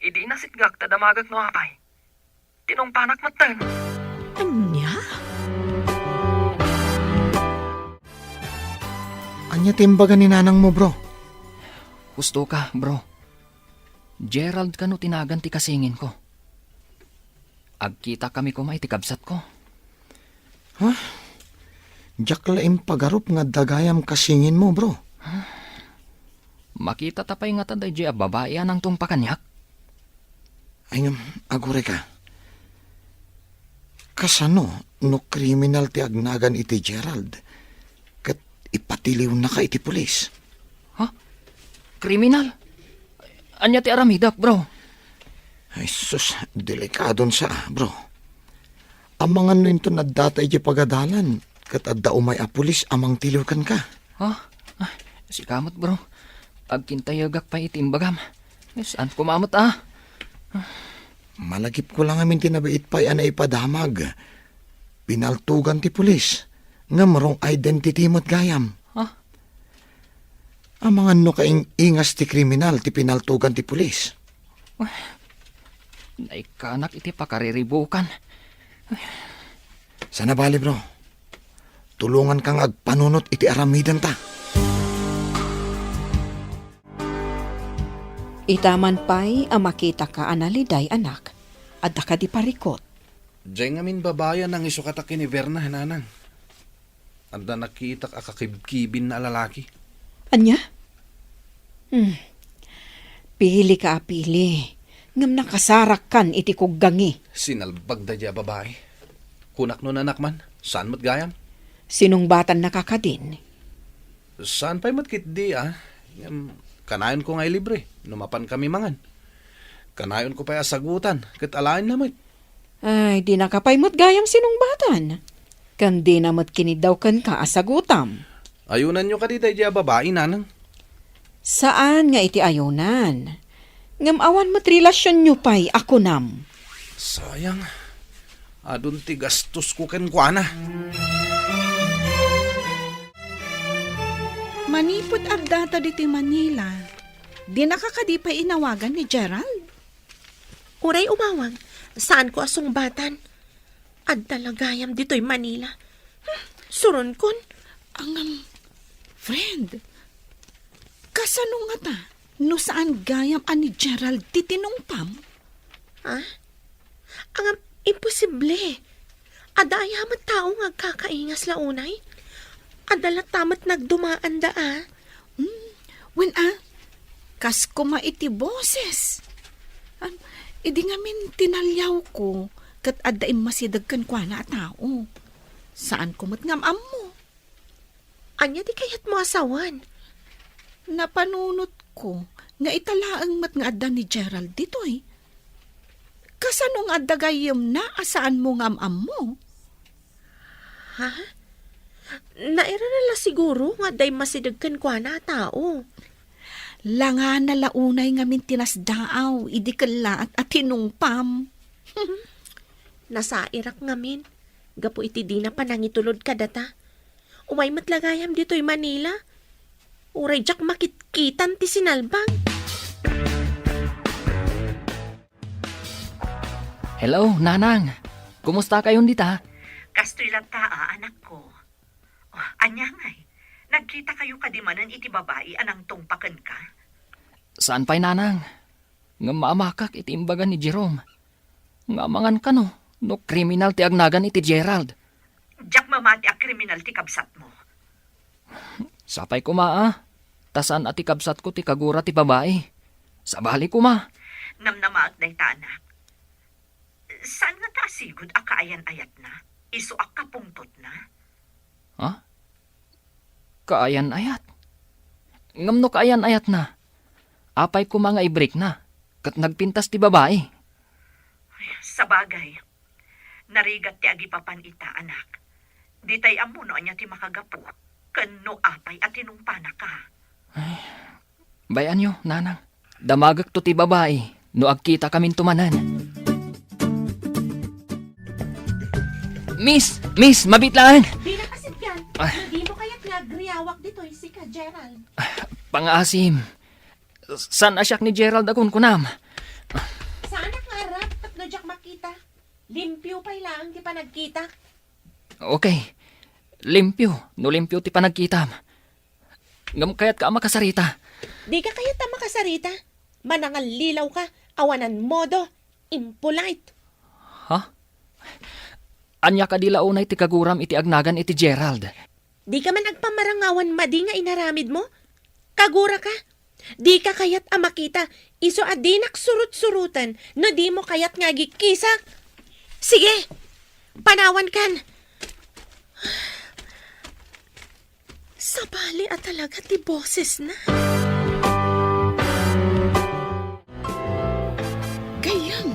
Idi inasitgak ta damagek no apay. Tinungpanak metten. Ania? Ania ti imbaga ni nanangmo, bro? Husto ka, bro. Gerald kano ti nagan ti kasinginko. Agkitakami koma iti kabsatko. Ha? Diak la impagarup nga adda gayam kasinginmo, bro. Makitata pay ngata daydiay a babai a nangtungpa kaniak? Ay, ngem, aguray ka. Kasano no kriminal ti agnagan iti Gerald ket ipatiliwnaka iti pulis? Ha? Kriminal? Ania ti aramidek, bro? Ay, sus, delikadon sa, bro. Amangan no inton addata idiay pagadalan, ket adda umay a pulis a mangtiliw kenka. Ha? Ah, sika met, bro. Agkintayegak pay iti imbagam. Saan koma met, ah? Malagipko la ngamin ti nabiit pay a naipadamag. Pinaltugan ti pulis. Ngem wrong identity met gayam. Ha? Amangan no kaing-ingas ti kriminal ti pinaltugan ti pulis. Naikkanak iti pakariribukan. Sana bali, bro. Tulonganka nga agpanunot iti aramidenta. Ita man pay a makitaka a naliday, anak, adda kadi parikut? Diay ngamin babai a nangisukata ken ni Berna, nanang. Adda nakitak a kakibkibinna a lalaki. Ania? Hmm. Pilika a pili, ngem nakasarakkan iti kuggangi. Sinalbag daydiay a babai. Kunak no nanak man, saan met gayam? Sinungbatannaka kadin? Saan pay met ketdi, ah. Ngem, kanayonko nga ilibre no mapankami mangan. Kanayonko pay a sagutan ket alaenna met. Ay, dinaka pay met gayam sinungbatan. Ken dina met kiniddaw kenka a sagutam. Ayunanyo kadi daydiay a babai, nanang? Saan nga iti ayunan. Ngem awan met relasionyo pay a kunam. Sayang. Adun ti gastosko kenkuana. Manipud addata ditoy Manila, dinaka kadi pay inawagan ni Gerald? Uray umawag, saanko a sungbatan. Adda la gayam ditoy Manila. Hmm, suronkon. Ngem, friend, kasano ngata no saan gayam a ni Gerald ti tinungpam? Ha? Ngem, imposible. Adda aya met tao nga agkakaingas la unay? Adda latta met nagdumaanda, a? Hmm, Wen a, kas koma iti boses. Am, idi ngamin tinaliawko, ket adda immasideg kenkuana a tao. Saanko met nga am-ammo. Ania ti kayatmo a sawen? Napanunotko nga ita laeng met nga adda ni Gerald ditoy. Kasano nga adda gayyemna a saanmo nga am-ammo? Ha? Nairana la siguro nga adda immasideg kenkuana a tao. Langana la unay ngamin ti nasdaaw idi kellaat a tinungpam. Nasairak ngamin, gapu iti dina panangitulod kadata. Umay met la gayam ditoy Manila. Uray diak makitkitan ti sinalbag. Hello, Nanang. Kumusta kayon dita? Kastoy latta, a, anakko. Oh, ania ngay? Nagkita kayo kadi manen iti babai a nangtungpa kenka? Saan pay, Nanang. Ngem maamakak iti imbaga ni Jerome. Nga amangan kano no kriminal ti agnagan iti Gerald. Diak mamati a kriminal ti kabsatmo. Sapay koma a, ta saan a ti kabsatko ti kagura ti babai. Sabali koma. Namnamaak dayta, anak. Saan ngata a sigud a kaayan-ayatna? Isu a kapungtotna? Ha? Kaayan-ayat? Ngem no kaayan-ayatna, apay koma nga ibrikna, ket nagpintas ti babai? Ay, sabagay, narigat ti agipapan ita, anak. Ditay ammo no ania ti makagapu, ken no apay a tinungpanaka. Bay-anyo, Nanang. Damagekto ti babai no agkitakaminto manen. Miss! Miss! Mabit laeng! Dina kasipgan, Ah. No di mo kayat nga agriawak ditoy sika, Gerald. Pangaasim. Saan a siak ni Gerald a kunkunam? Saanak nga arap tapno diak makita. Limpio pay laeng ti panagkitak. Okay. Limpio, no limpio ti panagkitam. Ngem kayatka a makasarita. Dika kayat a makasarita? Manangallilaw ka, awanan modo, impolite. Ha? Ania kadi la unay ti kaguram iti agnagan iti Gerald? Dika man agpamarangawan madi nga inaramidmo? Kaguraka? Dika kayat a makita, isu a dinak surut-suruten no dimo kayat nga agikkisak. Sige, panawankan. Sabali a talaga ti bosesna. Gayyem,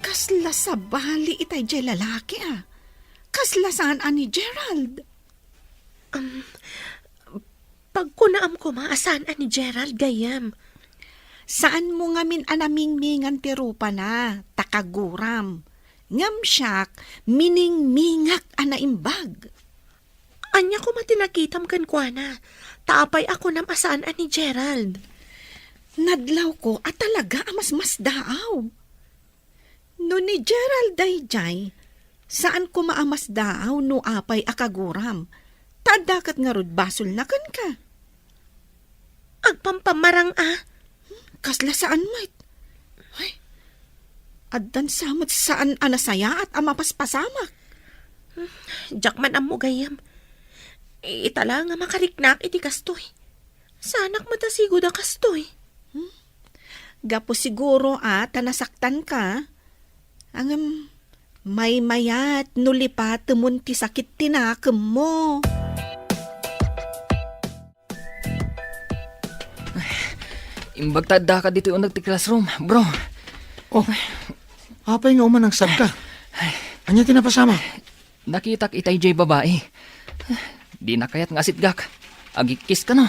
kasla sabali itay diay lalaki a. Kasla saan a ni Gerald. Um, pagkunaam koma a saan a ni Gerald, gayyem. Saanmo ngamin a namingmingan ti rupana, ta kaguram. Ngem siak, miningmingak a naimbag. Ania koma ti nakitam kenkuana? Ta apay a kunam a saan a ni Gerald? Nadlawko a talaga a masmasdaaw. No ni Gerald daydiay, saan koma a masdaaw no apay a kaguram. Ta adda ket ngarud basolna kenka. Agpampamarang a. Kasla saan met. Ay, addan sa met saan a nasayaat a mapaspasamak. Diak man ammo gayyem. Ita la nga makariknak iti kastoy. Saanak met a sigud a kastoy. Hmm? Gapu siguro a ta nasaktanka. Ngem, maymayat no lipatemon ti sakit ti nakemmo. Imbag ta addaka ditoy uneg ti classroom, bro. Oh, apay nga umanangsabka? Ania ti napasamak? Nakitak itay diay babai. Dina kayat nga asitgak. Agikkiska, no?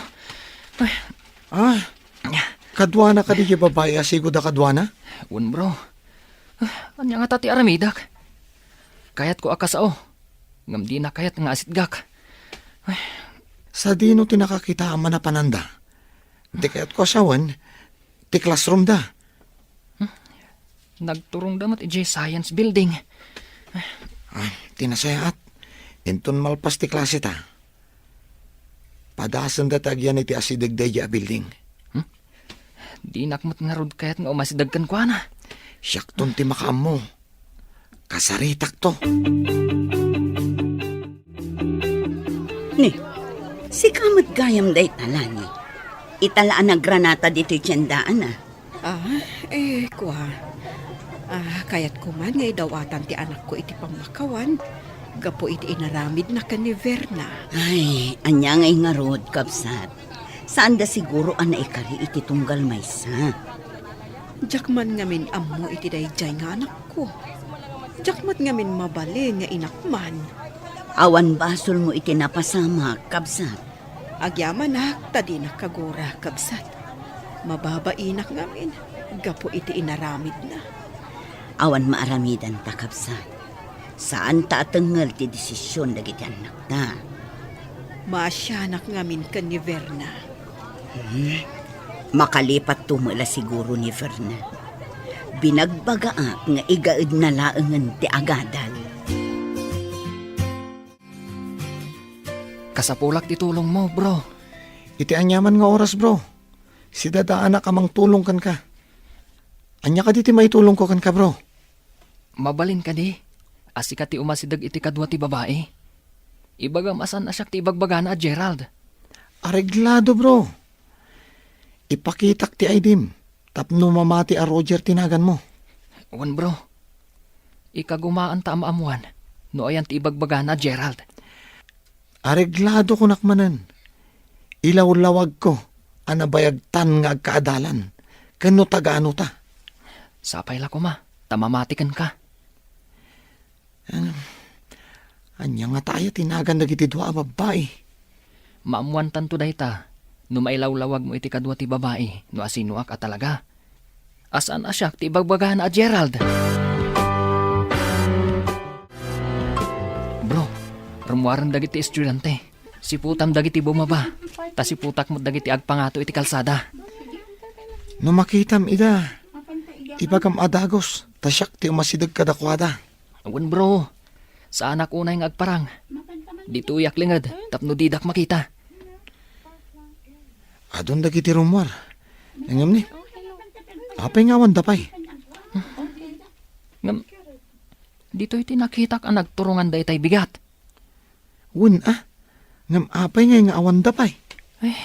Ah, kaduana kadi diay babai a sigud a kaduana? Wen, bro. Ania ngata ti aramidek? Kayatko a kasao. Ngem dina kayat nga asitgak. Sadino ti nakakita a manapananda? Ti kayatko a sawen, ti classroom da. Hmm? Nagturongda met idiay science building. Ah, ti nasayaat, inton malpas ti klase ta, padasenda ti agyan iti asideg daydiay a building. Hmm? Dinak met ngarud kayat nga umasideg kenkuana. Siakton ti makaammo. Kasaritakto. Ni, sika met gayam dayta, Lani. Ita la a nagranata ditoy tiendaan, a. Ah, eh, kua. Ah, kayatko man nga idawatan ti anakko iti pammakawan gapu iti inaramidna ken ni Verna. Ay, ania ngay ngarud, kabsat? Saanda siguro a naikari iti tunggal maysa. Diak man ngamin ammo iti daydiay nga anakko. Diak met ngamin mabalin nga inak man. Awan basolmo iti napasamak, kabsat. Agyamanak ta dinak kagura, kabsat. Mababainak ngamin gapu iti inaramidna. Awan maaramidanta, kabsat. Saanta a tengngel ti desisyon dagiti annakta. Maasianak ngamin ken ni Verna. Hmm? Makalipatto met la siguro ni Verna. Binagbagaak nga igaedna laengen ti agadal. Kasapulak ti tulongmo, bro. Iti aniaman nga oras, bro. Sidadaanak a mangtulong kenka. Ania kadi ti maitulongko kenka, bro? Mabalin kadi a sika ti umasideg iti kadua ti babai? Ibagam a saan a siak ti ibagbagana a Gerald. Areglado, bro. Ipakitak ti I D-m tapno mamati a Roger ti naganmo. Wen, bro. Ikagumaanta a maammuan no ayan ti ibagbagana a Gerald. Areglado, kunak manen. Ilawlawagko a nabayagtan nga agkaadalan ken no taga-ano ta. Sapay la koma ta mamati kenka. Ano? Ania ngata aya ti nagan dagiti dua a babbai? Maammuantanto dayta no mailawlawagmo iti kadua ti babai no asinoak a talaga. A saan a siak ti ibagbagana a Gerald. Bro, rummuaren dagiti estudiante. Siputam dagiti bumaba, ta siputak met dagiti agpangato iti kalsada. No makitam ida, ibagam a dagus, ta siak ti umasideg kadakuada. Wen, bro, saanak unay nga agparang. Ditoyak linged tapno didak makita. Adun dagiti rummuar. Ngem ni, apay nga awanda pay? Ngem, ditoy ti nakitak a nagturongan daytay bigat. Wen a, ngem apay ngay nga awanda pay? Ay,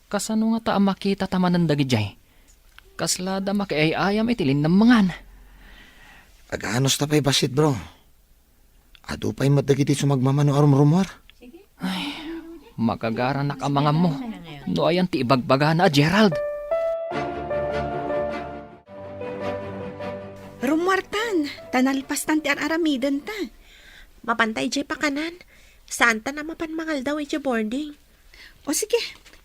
kasano ngata a makita ta manen dagidiay? Kasla da makiay-ayam iti linnammangan. Aganos ta pay bassit, bro. Adu pay met dagiti sumagmamano a rumrumuar. Ay, makagaranak a mangammo no ayan ti ibagbagana a Gerald. Rummuartan, ta nalpastan ti ar-aramidenta. Mapanta idiay pakanan. Saantan a mapan mangaldaw idiay boarding. O sige,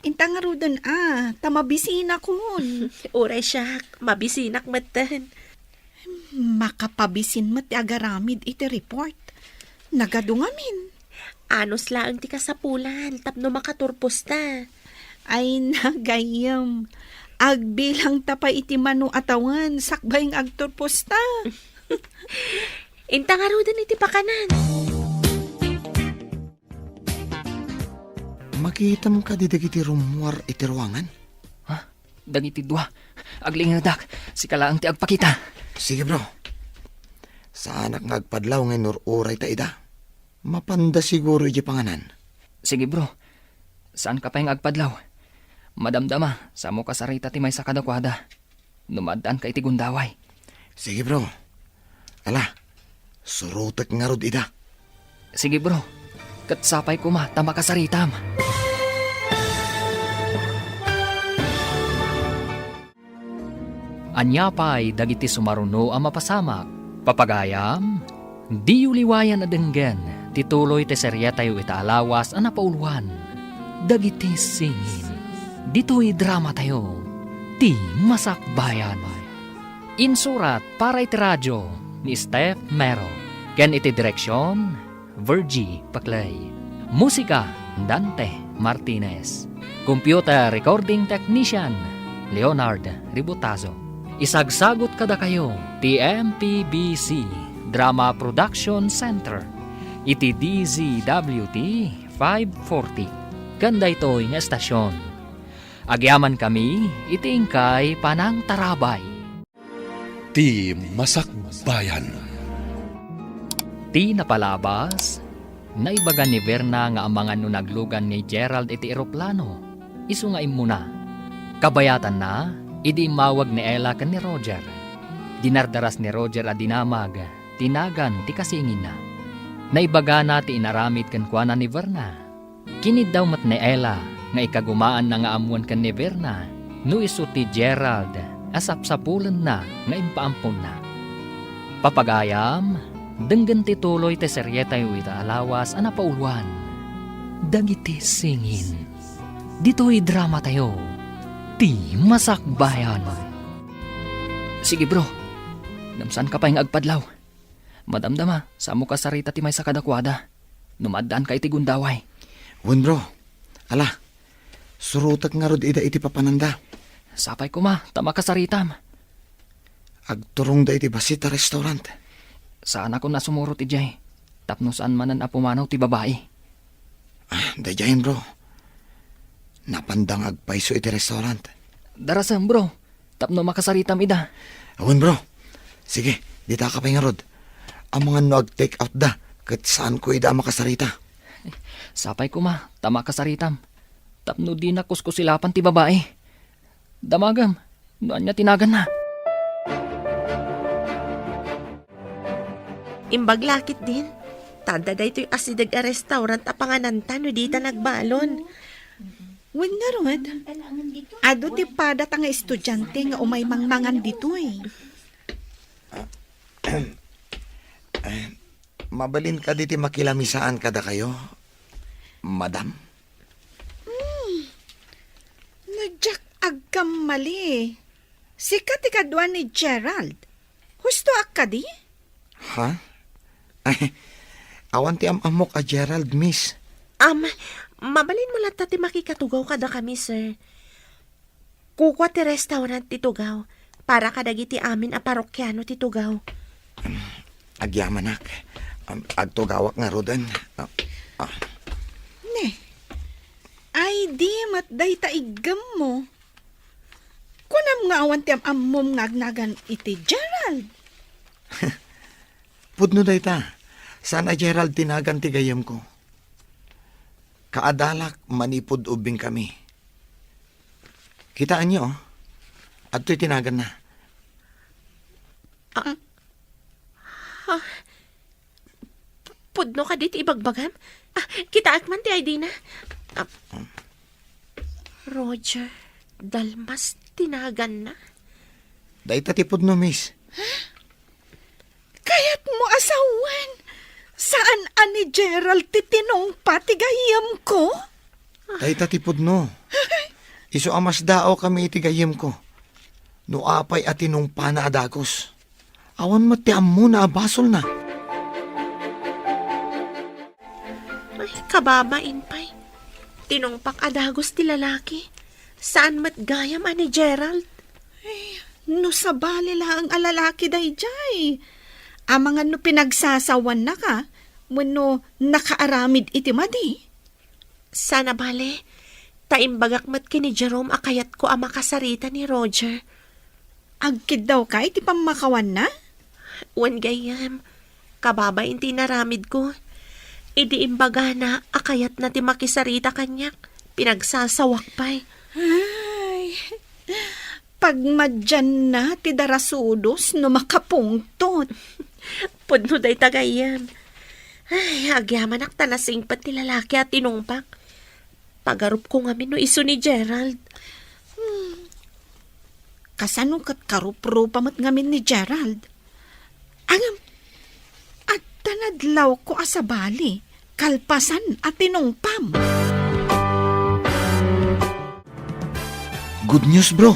inta ngaruden a, ta mabisinakon. Uray siak, mabisinak metten. Makapabisin met ti agaramid iti report. Nagadu ngamin. Anus laeng ti kasapulan tapno makaturposta. Ay, nagayyem. Agbilangta pay iti mano a tawen sakbay nga agturposta. Inta ngaruden iti pakanan. Makitam kadi dagiti rummuar iti ruangan? Ha? Dagiti dua. Aglingedak. Sika laeng ti agpakita. Sige, bro. Saanak nga agpadlaw nga inur-uray ta ida. Mapanda siguro iti panganan. Sige, bro. Saanka pay nga agpadlaw. Madamdama, samo kasarita ti maysa kadakuada no maaddaanka iti gundaway. Sige, bro. Ala, surotek ngarud ida. Sige, bro. Ket sapay koma ta makasaritam. Ania pay dagiti sumaruno a mapasamak? Papagayam, diyo liwayan a denggen ti tuloy ti serietayo ita a lawas a napauluan, Dagiti Singin. Ditoy dramatayo, Ti Masakbayan. Insurat para iti radio ni Steph Mero, ken iti direksion, Virgie Paclay. Musika, Dante Martinez. Computer Recording Technician, Leonard Ributazo. Isagsagut kadakayo ti M P B C Drama Production Center iti D Z W T five forty. Ken daytoy nga estasion, agyamankami iti inkay panangtarabay. Ti Masakbayan. Ti napalabas, naibaga ni Verna nga amangan no naglugan ni Gerald iti eroplano. isu nga immuna. Kabayatanna, idi immawag ni Ella ken ni Roger, dinardaras ni Roger a dinamag ti nagan ti kasinginna. Naibagana ti inaramid kenkuana ni Verna. Kiniddaw met ni Ella nga ikagumaanna nga ammoen ken ni Verna no isu ti Gerald a sapsapulenna nga impaamponna. Papagayam, denggen ti tuloy ti serietayo ita a lawas a napauloan, Dagiti Singin. Ditoy dramatayo, ti Masakbayan. Sige, bro. Ngem saanka pay nga agpadlaw. Madamdama, saanmo kasarita ti maysa kadakuada no maaddaanka iti gundaway. Wen, bro. Ala, surotek ngarud ida iti papananda. Sapay koma ta makasaritam. Agturongda iti bassit a restaurant. Saanakon a sumurot idiay tapno saan manen a pumanaw ti babai. Ah, daydiayen, bro. Napanda nga agpayso iti restaurant. Darasem, bro, tapno makasaritam ida. Awan, bro. Sige, ditaka pay ngarud. Amangan no ag-take out da, ket saanko ida a makasarita. Sapay koma ta makasaritam, tapno dina kuskusilapan ti babai. Damagem no ania ti naganna. Imbag la ketdin, ta adda daytoy asideg a restaurant a pangananta no dita nagbalon. Wen ngarud, adu ti padata nga estudiante nga umay mangmangan ditoy. Eh, mabalin kadi ti makilamisaan kadakayo, madam? Hmm. No diak agkammali, sika ti kadua ni Gerald. Husto a kadi? Ha? Ay, awan ti am-ammok a Gerald, miss. Am, mabalinmo latta ti makikatugaw kadakami, sir. Kukua ti restaurant ti tugaw para kadagiti amin a parokiano ti tugaw. Agyamanak. Am, agtugawak ngaruden. Ah, ah. Ne. Ay, di met dayta iggemmo. Kunam nga awan ti am-ammom nga agnagan iti Gerald. Pudno dayta. Saan a Gerald ti nagan ti gayyemko. Kaadalak manipud ubbingkami. Kitaenyo, oh. Adtoy ti naganna. Ah. Ah. Pudno kadi ti ibagbagam? Ah, kitaek man ti I D na. Ah, Roger Dalmas ti naganna. Dayta ti pudno, miss. Kayatmo a sawen, saan a ni Gerald ti tinungpa ti gayyemko? Dayta ti pudno. Isu a masdaawkami iti gayyemko. No apay a tinungpana a dagus. Awan met ti ammona a basolna. Ay, kababain pay. Tinungpak a dagus ti lalaki. Saan met gayam a ni Gerald? Ay, no sabali laeng a lalaki daydiay. Amangan no pinagsasawannaka, wenno nakaaramid iti madi. Saan a bale, ta imbagak met ken ni Jerome a kayatko a makasarita ni Roger. Agkiddawka iti pammakawanna? Wen gayyem, kababain ti inaramidko. Idi imbagana a kayatna ti makisarita kaniak, pinagsasawak pay. Ay, pagmadianna ti darasudos no makapungtot. Pudno dayta gayyem. Ay, agyamanak ta nasingpet ti lalaki a tinungpak. Pagarupko ngamin no isu ni Gerald. Hmm. Kasano ket karuprupa met ngamin ni Gerald? Ngem, adda nadlawko a sabali, kalpasan a tinungpam. Good news, bro.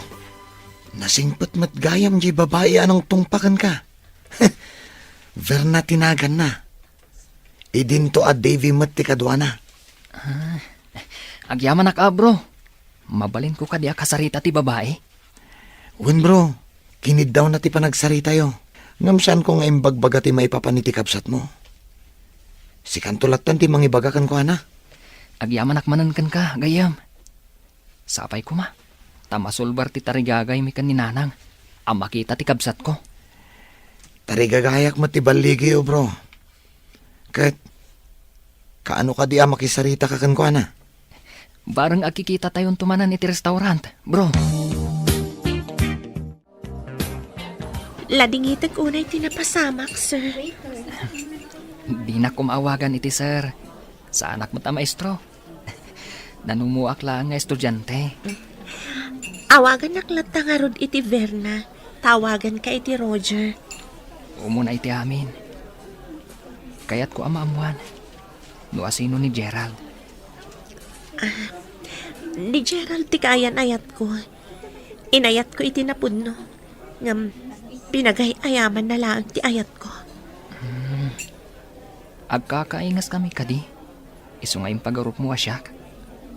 Nasingpet met gayam diay babai a nangtungpa kenka. Verna ti naganna. Idinto a Davy met ti kaduana. Ah, agyamanak a, bro. Mabalinko kadi a kasarita ti babai? Wen, bro. Kiniddawna ti panagsaritayo. Ngem saanko nga imbagbaga ti maipapan iti kabsatmo. Sikanto latten ti mangibaga kenkuana. Agyamanak manen kenka, gayyem. Sapay koma, ta masulbar ti tarigagaymi ken ni Nanang a makita ti kabsatko. Tarigagayak met ti balligiyo, bro. Ket, kaano kadi a makisaritaka kenkuana? Bareng agkikitatayon to manen iti restaurant, bro. Ladingitek unay ti napasamak, sir. Dinak koma awagan iti sir. Saanak met a maestro. Nanumuak laeng nga estudiante. Awagannak latta ngarud iti Verna. Tawaganka iti Roger. Umuna iti amin. Kayatko a maammuan no asino ni Gerald. Ah, ni Gerald ti kaayan-ayatko. Inayatko iti napudno. Ngem pinagay-ayamanna laeng ti ayatko. Hmm. Agkakaingaskami kadi? Isu nga impagarupmo a siak?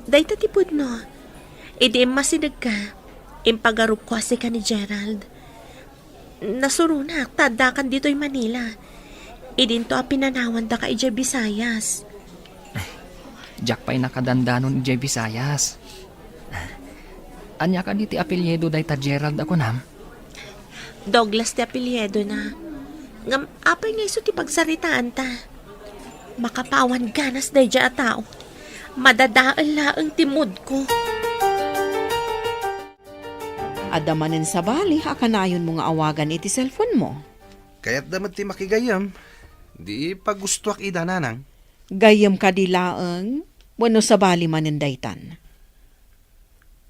Dayta ti pudno. Idi immasidegka, impagarupko a sika ni Gerald. Nasuronak ta addakan ditoy Manila. Idinto a pinanawandaka idiay Visayas. Diak pay nakadandanon idiay Visayas. Ania kadi ti apelyido dayta Gerald a kunam? Douglas ti apelyidona. Ngem apay nga isu ti pagsaritaanta? Makapawan ganas daydiay a tao. Madadael laeng ti moodko. Adda manen sabali a kanayonmo nga awagan iti cellphone-mo? Kayatda met ti makigayyem. Di pagustoak ida, nanang. Gayyem kadi laeng wenno sabali manen daytan?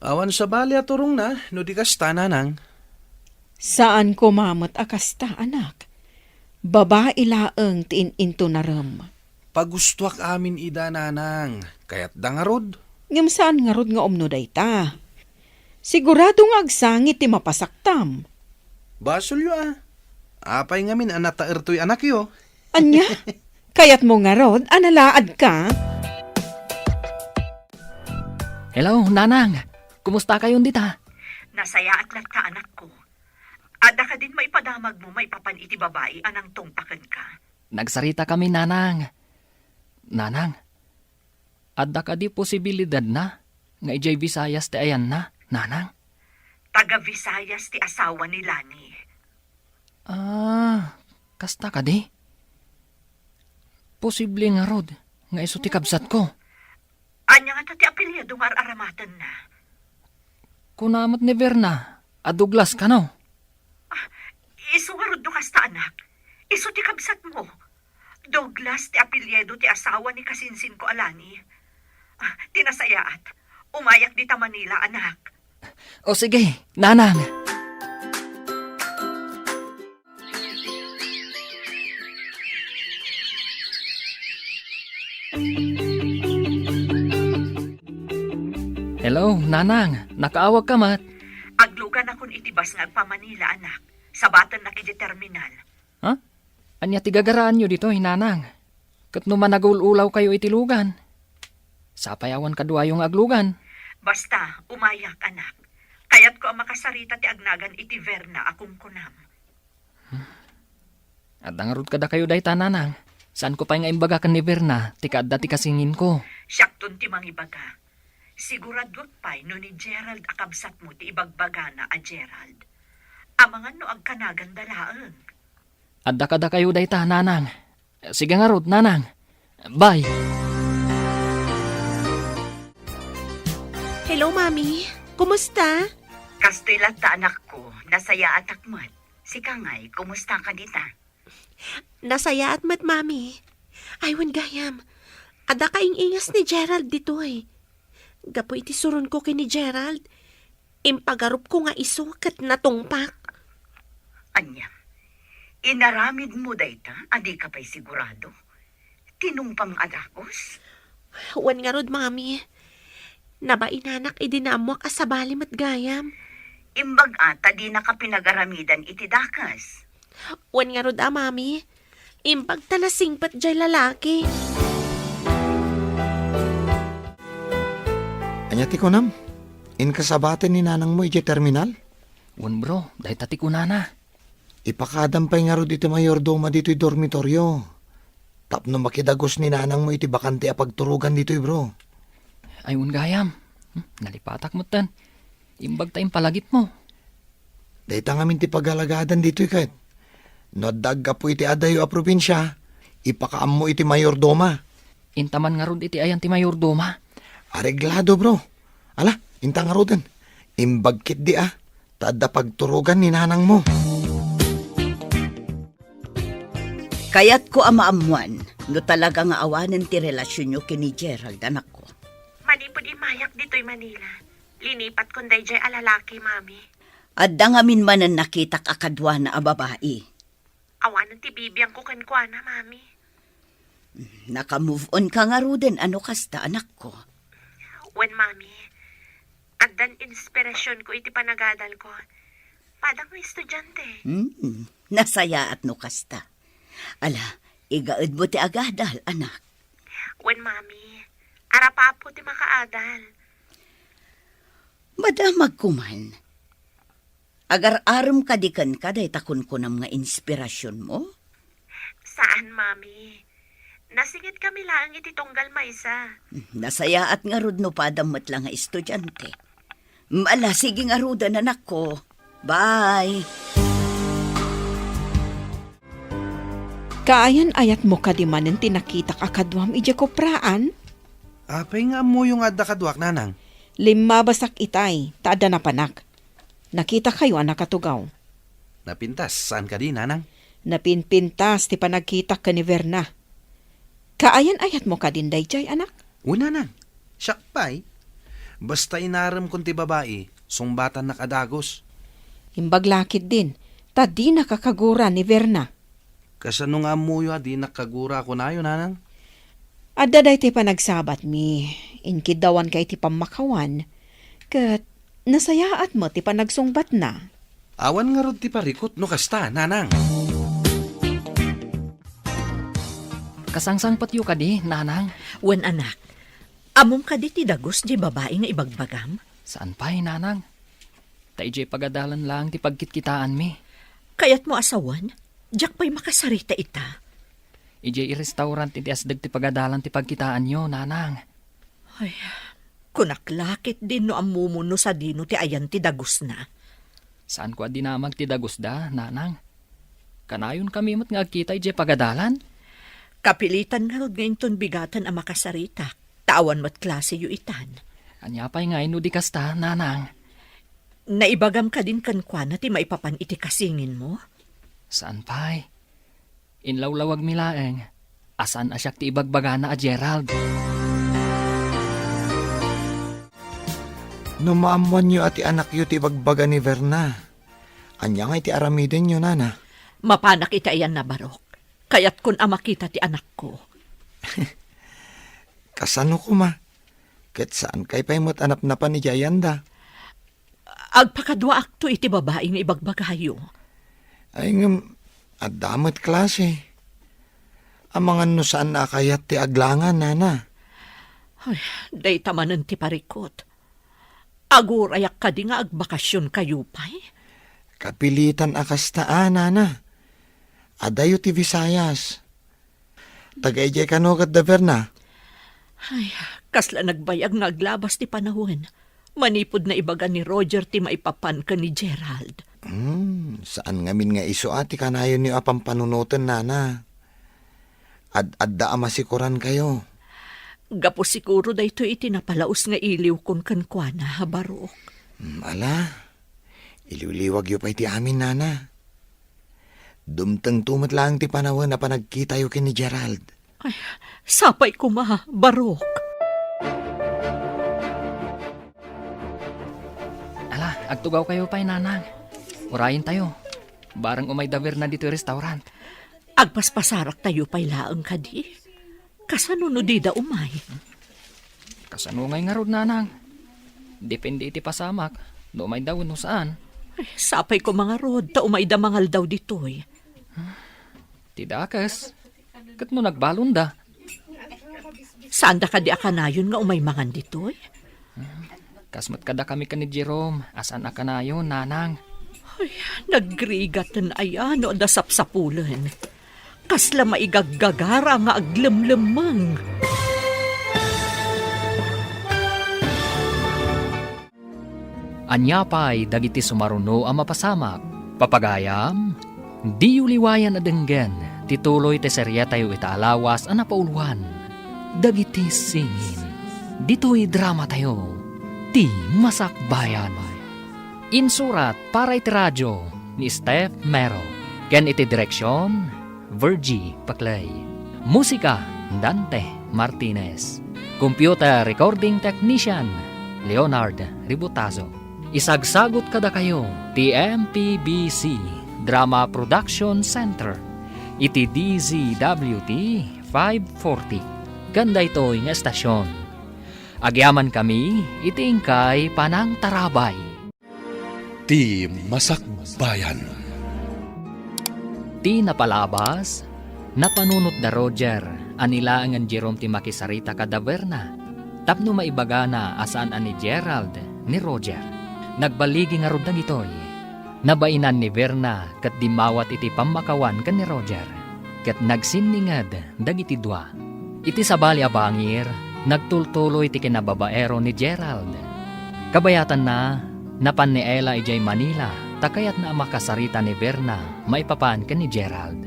Awan sabali a turongna no di kasta, nanang. Saan koma met a kasta, anak. Babai laeng ti in-intunarem. Pagustoak amin ida, nanang. Kayatda ngarud? Ngem saan ngarud nga umno dayta. Sigurado nga agsangit ti mapasaktam. Basolyo a. Apay ngamin a nataer toy anakyo? Ania? Kayatmo ngarud a nalaadka? Hello, Nanang. Kumustakayon dita? Nasayaat latta, anakko. Adda kadin maipadamagmo maipapan iti babai a nangtungpa kenka? Nagsaritakami, Nanang. Nanang, adda kadi posibilidadna nga idiay Visayas ti ayanna, Nanang? Taga Visayas ti asawa ni Lani. Ah, kasta kadi? Posible ngarud nga isu ti kabsatko. Ania ngata ti apelyido nga ar-aramatenna? Kuna met ni Verna a Douglas kano? Ah, isu ngarud no kasta, anak. Isu ti kabsatmo. Douglas ti apelyido ti asawa ni kasinsinko a Lani. Ah, ti nasayaat, umayak dita Manila, anak. O sige, Nanang. Hello, Nanang. Nakaawagka met? Agluganakon iti bus nga agpa-Manila, anak. Sabatennak iti terminal. Ha? Ania ti gagaraanyo ditoy, Nanang? Ket no managul-ulawkayo iti lugan, sapay awan kaduayo nga aglugan. Basta, umayak, anak. Kayatko a makasarita ti agnagan iti Verna a kunkunam. Adda ngarud kadakayo dayta, Nanang. Saanko pay nga imbaga ken ni Verna ti kaadda ti kasinsinko. Siakton ti mangibaga. Siguraduak pay no ni Gerald a kabsatmo ti ibagbagana a Gerald. Amangan no agkanaganda laeng. Adda kadakayo dayta, Nanang. Sige ngarud, Nanang. Bye. Hello, Mami. Kumusta? Kastoy latta, anakko. Nasayaatak met. Sika ngay, kumusta ka dita? Nasayaat met, Mami. Ay, wen gayam. Adda kaing-ingas ni Gerald ditoy. Gapu iti suronko ken ni Gerald, impagarupko nga isu ket natungpak. Ania? Inaramidmo dayta a dika pay sigurado? Tinungpam a dakes? Wen ngarud, Mami. Nabainanak idi naammuak a sabali met gayam. Imbag-a ta dinaka pinagaramidan iti dakes. Wen ngarud a, Mami. Imbag ta nasingpet jay lalaki. Ania ti kunam? Inka sabaten ni nanangmo idiay terminal? Wen, bro, dayta ti kunana. Ipakadam pay ngarud iti mayordoma ditoy dormitorio. Tapno makidagus ni nanangmo iti bakante a pagturogan ditoy, bro. Ay, wen gayam. Hmm, nalipatak metten. Imbag ta impalagipmo. Dayta ngamin ti pagalagadan ditoy ket. No adda aggapu iti adayo a probinsia, ipakaammo iti mayordoma. Intaman ngarud iti ayan ti mayordoma. Areglado, bro. Ala, inta ngaruden. Imbag ketdi a, ta adda pagturogan ni nanangmo. Kayatko a maammuan no talaga nga awanen ti relasionyo ken ni Gerald, anakko. Manipud immayak ditoy Manila, linipatkon daydiay a lalaki, Mami. Adda ngamin manen nakitak a kaduana a babai. Awanen ti bibiangko kenkuana, Mami. Naka-move on ka ngaruden a no kasta, anakko? Wen, Mami. Addan inspirasionko iti panagadalko. Padang nga estudiante. Hmm, nasayaat no kasta. Ala, igaedmo ti agadal, anak. Wen, Mami. Arapapo ti makaadal. Madamagko man. Agar-arem kadi kenka dayta kunkunam nga inspirasionmo? Saan, Mami. Nasingitkami laeng iti tunggal maysa. Nasayaat ngarud no padam met la nga estudiante. Ala, sige ngaruden, anakko. Bye. Kaayan-ayatmo kadi manen ti nakitak a kaduam idiay kopraan? Apay nga ammoyo nga adda kaduak, nanang? Limmabasak itay, ta adda napanak. Nakitakayo a nakatugaw. Napintas, saan kadi, nanang? Napinpintas ti panagkitak ken ni Verna. Kaayan-ayatmo kadin daydiay, anak? Wen, nanang. Siak pay. Basta inaremkon ti babai, sungbatannak a dagus. Imbag la ketdin, ta dina kakagura ni Verna. Kasano nga ammoyo a dinak kagura a kunayo, nanang? Adda daytoy panagsabatmi, inkiddawanka iti pammakawan, ket nasayaat met ti panagsungbatna. Awan ngarud ti parikut no kasta, nanang. Kasangsangpetyo kadi, nanang? Wen, anak. Ammom kadi ti dagus diay babai nga ibagbagam? Saan pay, nanang. Ta idiay pagadalan laeng ti pagkitkitaanmi. Kayatmo a sawen? Diak pay makasarita ita. Idiay restaurant iti asdeg ti pagadalan ti pagkitaanyo, nanang. Ay, kunak la ketdin no ammomo no sadino ti ayan ti dagusna. Saanko a dinamag ti dagusda, nanang. Kanayonkami met nga agkita idiay pagadalan. Kapilitan ngarud nga inton bigaten a makasaritak, ta awan met klaseyo itan. Ania pay ngay no di kasta, nanang? Naibagam kadin kenkuana ti maipapan iti kasinginmo? Saan pay. Inlawlawagmi laeng a saan a siak ti ibagbagana a Gerald. No maammoanyo a ti anakyo ti ibagbaga ni Verna, ania ngay ti aramidenyo, nana? Mapanak iti ayanna, Barok. Kayatkon a makita ti anakko. Kasano koma? Ket saankay pay met a napnapan idiay ayanda? Agpakaduaakto iti babai nga ibagbagayo. Ay, ngem, adda met klase. Amangan no saan a kayat ti aglangan, nana. Ay, dayta manen ti parikut. Agurayak kadi nga agbakasionkayo pay? Kapilitan a kasta a, nana. Adayo ti Visayas. Taga idiay kano ket da Verna? Ay, kasla nagbayag nga aglabas ti panawen. Manipud naibaga ni Roger ti maipapan ken ni Gerald. Hmm, saan ngamin nga isu a ti kanayonyo a pampanunoten, nana. Ad-adda a masikorankayo. Gapu siguro daytoy iti napalaus nga iliwkon kenkuana, Barok. Hmm, ala, iliwliwagyo pay ti amin, nana. Dumtengto met laeng ti panawen a panagkitayo ken ni Gerald. Ay, sapay koma, Barok. Ala, agtugawkayo pay, nanang. Urayentayo. Bareng umay da Verna ditoy restaurant. Agpaspasaraktayo pay laeng kadi. Kasano no dida umay? Kasano ngay ngarud, nanang? Depende iti pasamak, no umayda wenno saan. Ay, sapay koma ngarud, ta umayda mangaldaw ditoy. Ti dakes, ket no nagbalonda? Saanda kadi a kanayon nga umay mangan ditoy? Kas met kadakami ken ni Jerome, a saan a kanayon, nanang. Ay, nagrigaten aya no adda sapsapulen. Kasla maigaggagara nga aglemlemmeng. Ania pay dagiti sumaruno a mapasamak? Papagayam, diyo liwayan a denggen ti tuloy ti seriatayo ita a lawas a napauluan, Dagiti Singin. Ditoy dramatayo, ti Masakbayan. Insurat para iti radio ni Steph Mero, ken iti direksion, Virgie Paclay. Musika, Dante Martinez. Computer recording technician, Leonard Ributazo. Isagsagut kadakayo ti M P B C Drama Production Center iti D Z W T five forty. Ken daytoy nga estasion, agyamankami iti inkay panangtarabay. Ti Masakbayan. Ti napalabas, napanunot da Roger a ni laengen Jerome ti makisarita kada Verna tapno maibagana a saan a ni Gerald ni Roger. Nagbaligi ngarud dagitoy. Nabainan ni Verna ket dimmawat iti pammakawan ken ni Roger, ket nagsinninged dagiti dua. Iti sabali a bangir, nagtultuloy ti kinababaero ni Gerald. Kabayatanna, napan ni Ella idiay Manila ta kayatna a makasarita ni Verna maipapan ken ni Gerald.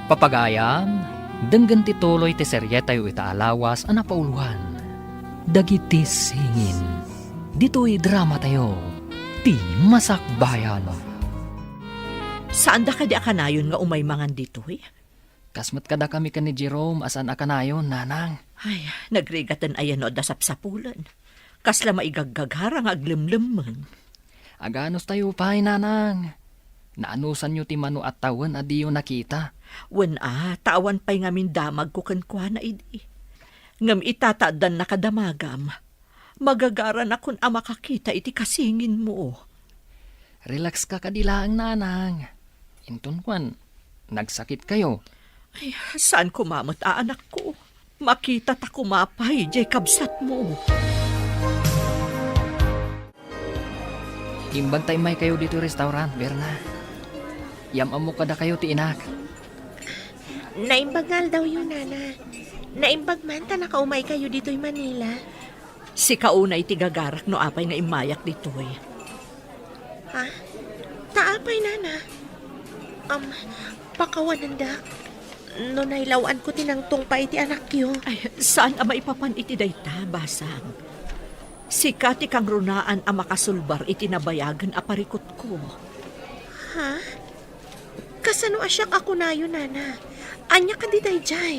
Papagayam, denggen ti tuloy ti serietayo ita a lawas a napauloan, Dagiti Singin. Ditoy dramatayo, ti Masakbayan. Saanda kadi a kanayon nga umay mangan ditoy? Kas met kadakami ken ni Jerome a saan a kanayon, nanang. Ay, nagrigaten aya no adda sapsapulen. Kasla maigaggagara nga aglemlemmeng. Aganustayo pay, nanang. Naanusanyo ti mano a tawen a diyo nakita. Wen a, ta awan pay ngamin damagko kenkuana idi. Ngem ita ta addan nakadamagam, magagaranakon a makakita iti kasinginmo. Relax ka kadi laeng, nanang. Inton kuan, nagsakit kayo. Ay, saan koma met a anakko? Makita ta koma pay diay kabsatmo. Imbag ta immay kayo ditoy restaurant, Berna. Yam-ammo kadakayo ti inak. Naimbag nga aldawyo, Nana. Naimbag man ta nakaumay kayo ditoy Manila. Sika unay ti gagarak no apay nga immayak ditoy. Ha? Ta apay, Nana? Am, pakawanendak. No nailaw-anko ti nangtungpa iti anakyo. Ay, saan a maipapan iti dayta, basang. Sika ti kangrunaan a makasulbar iti nabayagen a parikutko. Ha? Kasano a siak a kunayo, Nana? Ania kadi daydiay?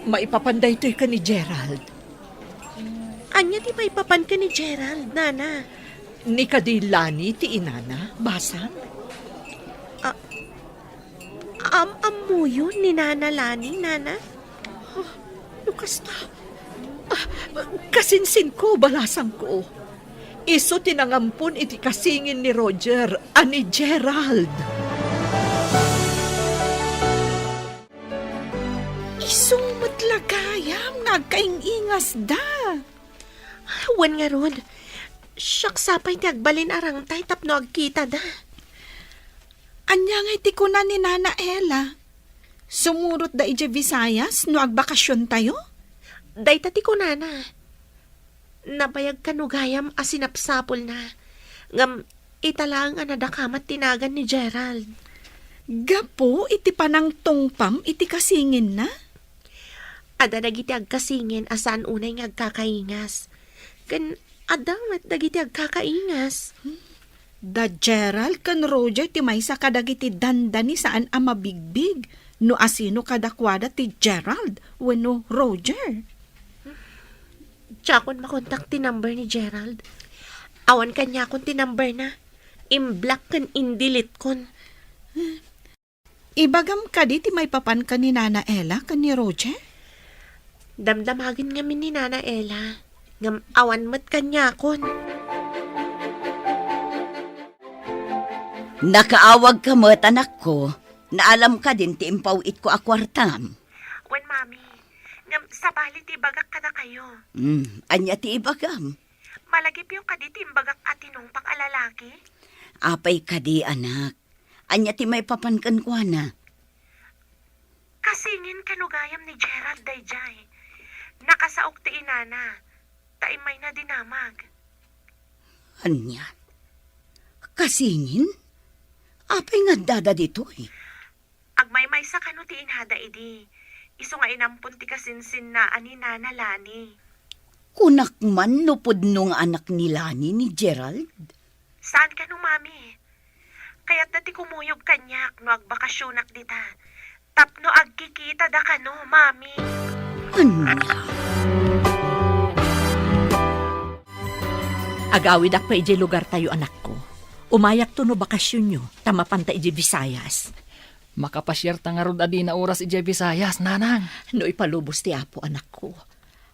Maipapan daytoy ken ni Gerald. Ania ti maipapan ken ni Gerald, Nana? Ni kadi Lani ti inana, basang? A-, am-ammoyo ni Nana Lani, Nana? Ah, no kasta, ah, kasinsinko, balasangko. Isu ti nangampon iti kasingin ni Roger a ni Gerald. Isu met la gayam nga agkaing-ingasda. Wen ngarud, siak sa pay ti agbalin a rangtay tapno agkitada. Ania ngay ti kuna ni Nana Ella? Sumurotda idiay Visayas no agbakasiontayo? Dayta ti kunana. Nabayag kano gayam a sinapsapulna. Ngem ita laeng a nadakamat ti nagan ni Gerald. Gapu iti panangtungpam iti kasinginna? Adda dagiti agkasingin a saan unay nga agkakaingas. Ken adda met dagiti agkakaingas. Da Gerald ken Roger ti maysa kadagiti dandani saan a mabigbig no asino kadakuada ti Gerald wenno Roger. Diakon makontak ti number ni Gerald. Awan kaniakon ti numberna. Imblock ken indeletekon. Ibagam kadi ti maipapan ken ni Nana Ella ken ni Roger? Damdamagen ngamin ni Nana Ella, ngem awan met kaniakon. Nakaawagka met, anakko. Naalam kadin ti impaw-itko a kuartam? Wen, Mami. Ngem sabali ti ibagak kadakayo. Hmm, ania ti ibagam? Malagipyo kadi ti imbagak a tinungpak a lalaki? Apay kadi, anak? Ania ti maipapan kenkuana? Kasingin kano gayam ni Gerald daydiay. Nakasaok ti inana, ta immayna dinamag. Ania? Kasingin? Apay nga addada ditoy? Agmaymaysa kano ti inada idi, isu nga inampon ti kasinsinna a ni Nana Lani. Kunak man no pudno nga anak ni Lani ni Gerald? Saan kano, Mami? Kayatda ti kumuyog kaniak no agbakasionak dita. Tapno agkikitada kano, Mami. Ania? Agawidak pay idiay lugartayo, anakko. Umayakto no bakasionyo, ta mapanta idiay Visayas. Makapasiarta ngarud a dina oras idiay Visayas, nanang. No ipalubos ti Apo, anakko.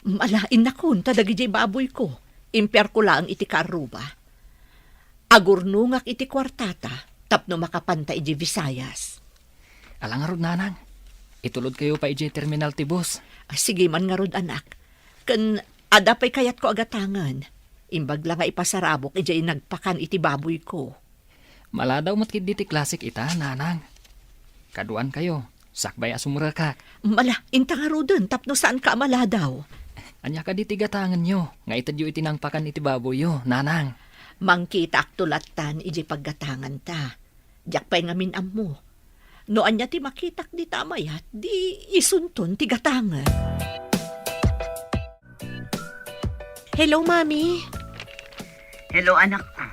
Ala, innakon, ta dagidiay baboyko, impiarko laeng iti karruba. Agurnongak iti kuartata tapno makapanta idiay Visayas. Ala ngarud, nanang. Itulodkayo pay idiay terminal ti bus. Ah, sige man ngarud, anak. Ken adda pay kayatko a gatangen. Imbag la nga ipasarabok idiay nagpakan iti baboyko. Maladaw met ketdi ti klasek ita, nanang. Kaduankayo, sakbay a sumrekak. Ala, inta ngaruden tapno saanka a maladaw. Ania kadi ti gatangenyo nga itedyo iti nangpakan iti baboyyo, nanang? Mangkitaakto lattan idiay paggatanganta. Diak pay ngamin ammo. No ania ti makitak dita a mayat, di isunton ti gatangen. Hello, Mami. Hello, anakko.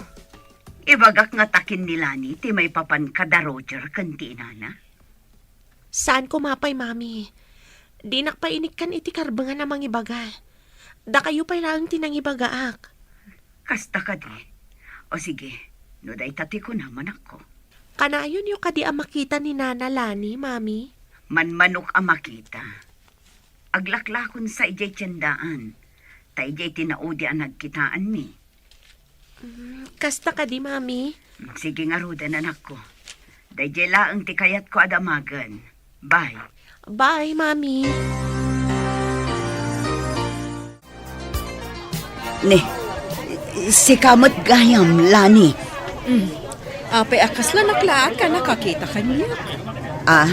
Ibagak nga ta ken ni Lani ti maipapan kada Roger ken ti inana? Saan koma pay, Mami. Dinak pay inikkan iti karbengan a mangibaga. Dakayo pay laeng ti nangibagaak. Kasta kadi. O sige, no dayta ti kunam, anakko. Kanayonyo kadi a makita ni Nana Lani, Mami? Manmanok a makita. Aglaklakonsa idiay tiendaan. Ta idiay ti naudi a nagkitaanmi. Mm, kasta kadi, Mami? Sige ngaruden, anakko. Daydiay laeng ti kayatko a damagen. Bye. Bye, Mami. Ne, sika met gayam, Lani. Mm. Apay a kasla naklaat ka nakakita kaniak? Ah,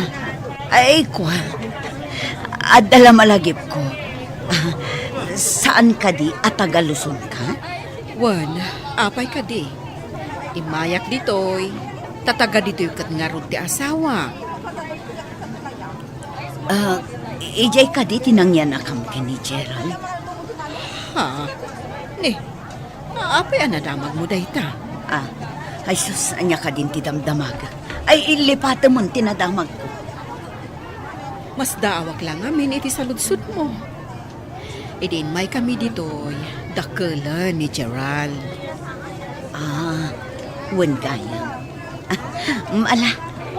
ay, kua. Adda la malagipko. Ah, saan kadi a taga Luzon ka? Wen, apay kadi? Immayak ditoy, ta taga ditoy ket ngarud ti asawa. Ah, idiay kadi ti nangyanakam ken ni Gerald? Ha? Ne, apay a nadamagmo dayta? Ah, ay sus, ania kadin ti damdamag? Ay, ilipatemon ti nadamagko. Masdaawak la ngamin iti saludsodmo. Idi immaykami ditoy, dakkelen ni Gerald. Ah, wen gayam. Ah, mm, ala,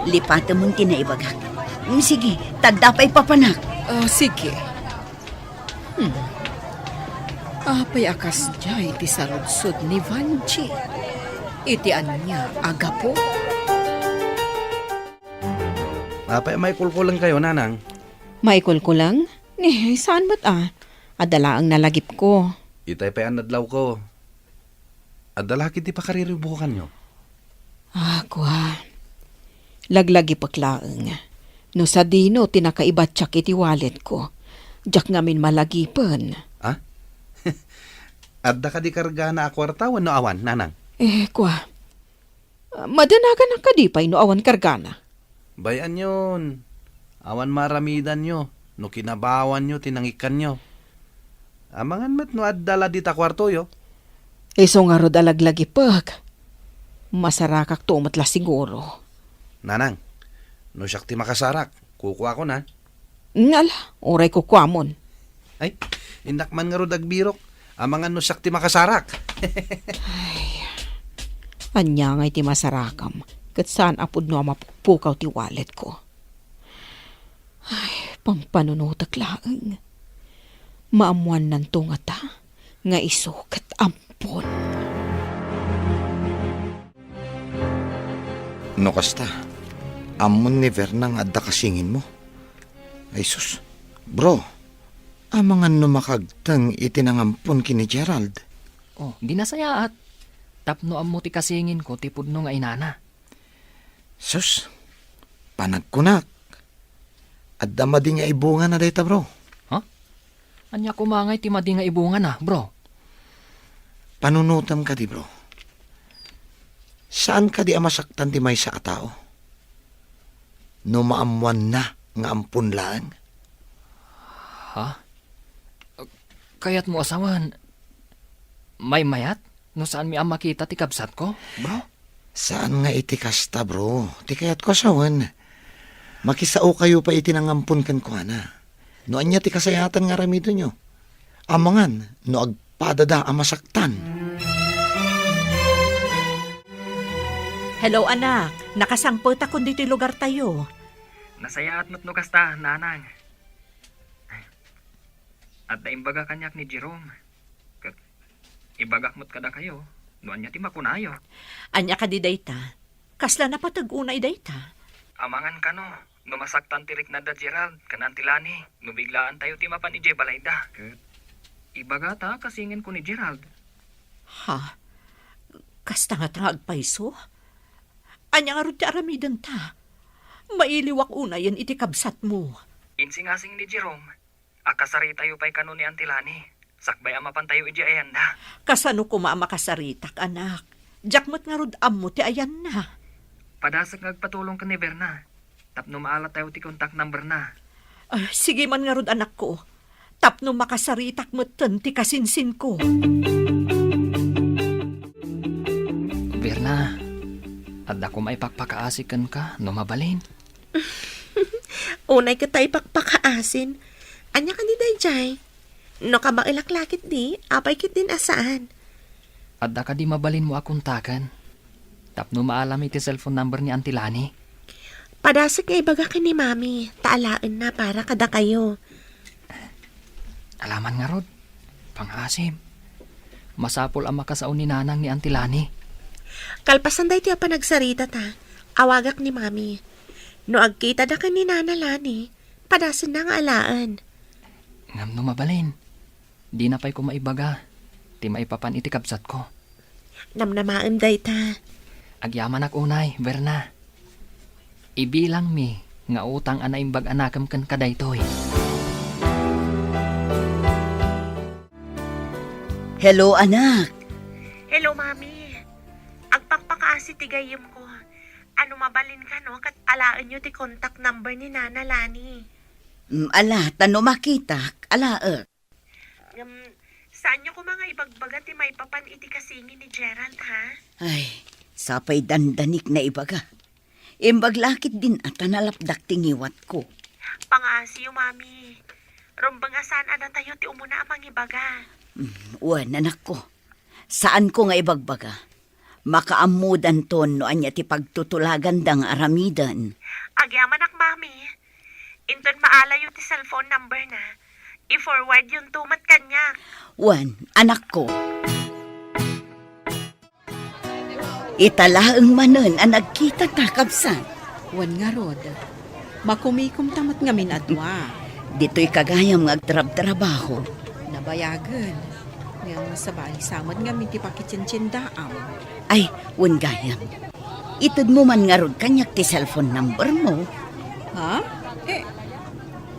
lipatemon ti naibagak. Mm, sige, tadda pay papanak. Oh, sige. Hmm. Apay a kasdiay ti saludsod ni Vanji? Iti ania a gapu? Apay a maikulkulengkayo, nanang? Maikulkuleng? Ni, saan met a. Adda laeng nalagipko. Itay pay a nadlawko. Adda la ketdi pakariribbukanyo? Ah, kua. Laglagipek laeng. No sadino ti nakaibatiak iti walletko, diak ngamin malagipen. Ah? Adda kadi kargana a kuarta wenno awan, nanang? Eh, kua. Madanaganak kadi pay no awan kargana? Bay-anyon. Awan maaramidanyo no kinabawanyo ti nangikkanyo. Amangan met no adda la dita kuartoyo. Isu ngarud a laglagipek. Masarakakto met la siguro. Nanang, no siak ti makasarak, kukuakon, a. Ala, uray kukuamon. Ay, innak man ngarud agbirok. Amangan no siak ti makasarak. Ay, ania ngay ti masarakam? Ket saan a pudno a mapukpukaw ti walletko. Ay, pampanunotek laeng. Maammuannanto ngata nga isu ket ampon. No kasta, ammon ni Verna nga adda kasinginmo? Ay sus, bro, amangan no makagteng iti nangampon ken ni Gerald. Oh, di nasayaat. Tapno ammo ti kasinginko ti pudno nga inana. Sus, panagkunak. Adda madi nga ibungana dayta, bro. Ha? Ania koma ngay ti madi nga ibungana, bro? Panunotem kadi, bro. Saan kadi a masaktan ti maysa a tao no maammoanna nga ampon laeng? Ha? Kayatmo a sawen, maymayat no saanmi a makita ti kabsatko, bro? Saan nga iti kasta, bro. Ti kayatko a sawen, makisaokayo pay iti nangampon kenkuana. No ania ti kasayaatan nga aramidenyo, amangan no agpadada a masaktan. Hello, anak. Nakasangpetakon ditoy lugartayo. Nasayaat met no kasta, nanang. Adda imbaga kaniak ni Jerome. Ket ibagak met kadakayo no ania ti makunayo. Ania kadi dayta? Kasla napateg unay dayta? Amangan kano, no masaktan ti riknada Gerald ken Auntie Lani, no biglaantayo ti mapan idiay balayda. Ket ibagata a kasingenko ni Gerald. Ha? Kasta ngata nga agpayso? Ania ngarud ti aramidenta? Mailiwak unayen iti kabsatmo. Insingasing ni Jerome a kasaritayo pay kano ni Auntie Lani, sakbay a mapantayo idiay ayanda. Kasano koma a makasaritak, anak? Diak met ngarud ammo ti ayanna. Padasek nga agpatulong ken ni Berna tapno maalatayo ti contact number na. Ah, sige man ngarud, anakko, tapno makasaritak metten ti kasinsinko. Berna, adda koma ipakpakaasi kenka no mabalin. Unay ket ta ipakpakaasin. Ania kadi daydiay? No kabaelak la ketdi, apay ketdin a saan? Adda kadi mabalinmo a kontaken tapno maalam iti cellphone number ni Auntie Lani? Padasek nga ibaga ken ni Mami, ta alaenna para kadakayo. Alaman ngarud, pangaasim. Masapul a makasao ni Nanang ni Auntie Lani. Kalpasan daytoy a panagsaritata, awagak ni Mami. No agkitada ken ni Nana Lani, padasenna nga alaen. Ngem no mabalin, dina pay koma ibaga ti maipapan iti kabsatko. Namnamaem dayta. Agyamanak unay, Berna. Ibilangmi nga utang a naimbag a nakem kenka daytoy. Hello, anak. Hello, Mami. Agpakpakaasi ti gayyemko. Ano mabalin kano ket alaenyo ti contact number ni Nana Lani? Mm, ala, ta no makitak, alaek. Ngem, saanyo koma nga ibagbaga ti maipapan iti kasingin ni Gerald, ha? Ay, sapay dandanik naibaga. Imbag la ketdin a ta nalapdak ti ngiwatko. Pangaasiyo, Mami. Rumbeng a saan a datayo ti umuna a mangibaga. Mm, wen, anakko. Saanko nga ibagbaga. Makaammodanton no ania ti pagtutulaganda nga aramiden. Agyamanak, Mami. Inton maalayo ti cellphone number na, i-forward yonto met kaniak. Wen, anakko. Ita laeng manen a nagkitata, kabsat. Wen ngarud, makumikomta met ngamin a dua. Ditoy kagayam nga agtrabtrabaho. Nabayagen. Ngem sabali sa met ngamin ti pakitientiendaam. Ay, wen gayam. Itedmo man ngarud kaniak ti cellphone number mo. Ha? Eh,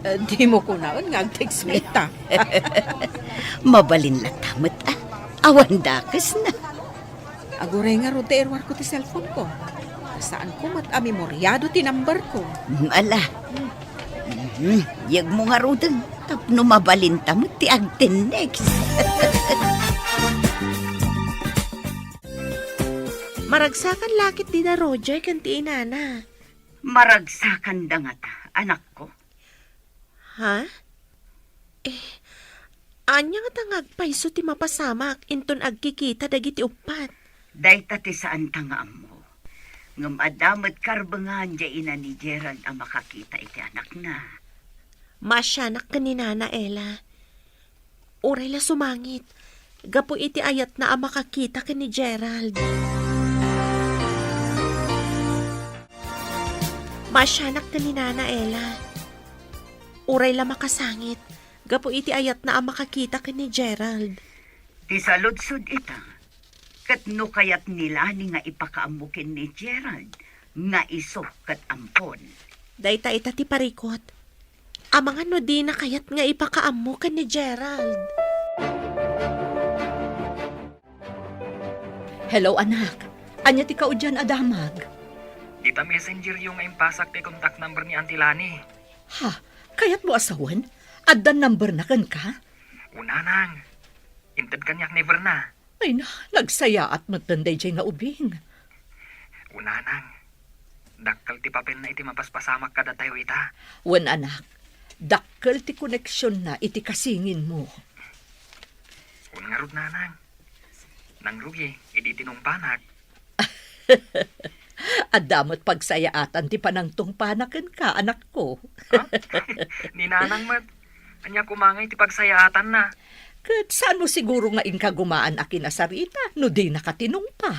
eh, dimo kunaen nga agtext met ta. Mabalin latta met, ah. Awan dakesna. Aguray ngarud ta iruarko ti cellphone ko. Saanko met a memoriado ti number ko. Mm, ala. Mm, yegmo ngaruden tapno mabalinta met ti agtennext. Maragsakan la ketdi da Roger ken ti inana. Maragsakanda ngata, anakko? Ha? Eh, ania ngata nga agpayso ti mapasamak inton agkikita dagiti uppat? Dayta ti saanta nga ammo. Ngem adda met karbengan diay ina ni Gerald a makakita iti anakna. Maasianak ken ni Nana Ella. Uray la sumangit, gapu iti ayatna a makakita ken ni Gerald. Maasianak ken ni Nana Ella. Uray la makasangit, gapu iti ayatna a makakita ken ni Gerald. Ti saludsod ita, ket no kayat ni Lani nga ipakaammo ken ni Gerald nga isu ket ampon. Dayta ita ti parikut. Amangan no dina kayat nga ipakaammo ken ni Gerald. Hello, anak. Ania ti kaudian a damag? Dita messenger yo nga impasak ti contact number ni Auntie Lani. Ha? Kayatmo a sawen? Adda number na kenka? O nanang, inted kaniak ni Verna. Ay na, nagsayaat met daydiay nga ubing. O nanang, dakkel ti papelna iti mapaspasamak kadatayo ita. Wen, anak, dakkel ti koneksionna iti kasinginmo. Wen ngarud, nanang, nangrugi idi tinungpanak. Adda met pagsayaatan ti panangtungpana kenka, anakko. Ha? Ni nanang met, ania koma ngay ti pagsayaatanna? Ket saanmo siguro nga inkagumaan a kinasarita no dinaka tinungpa?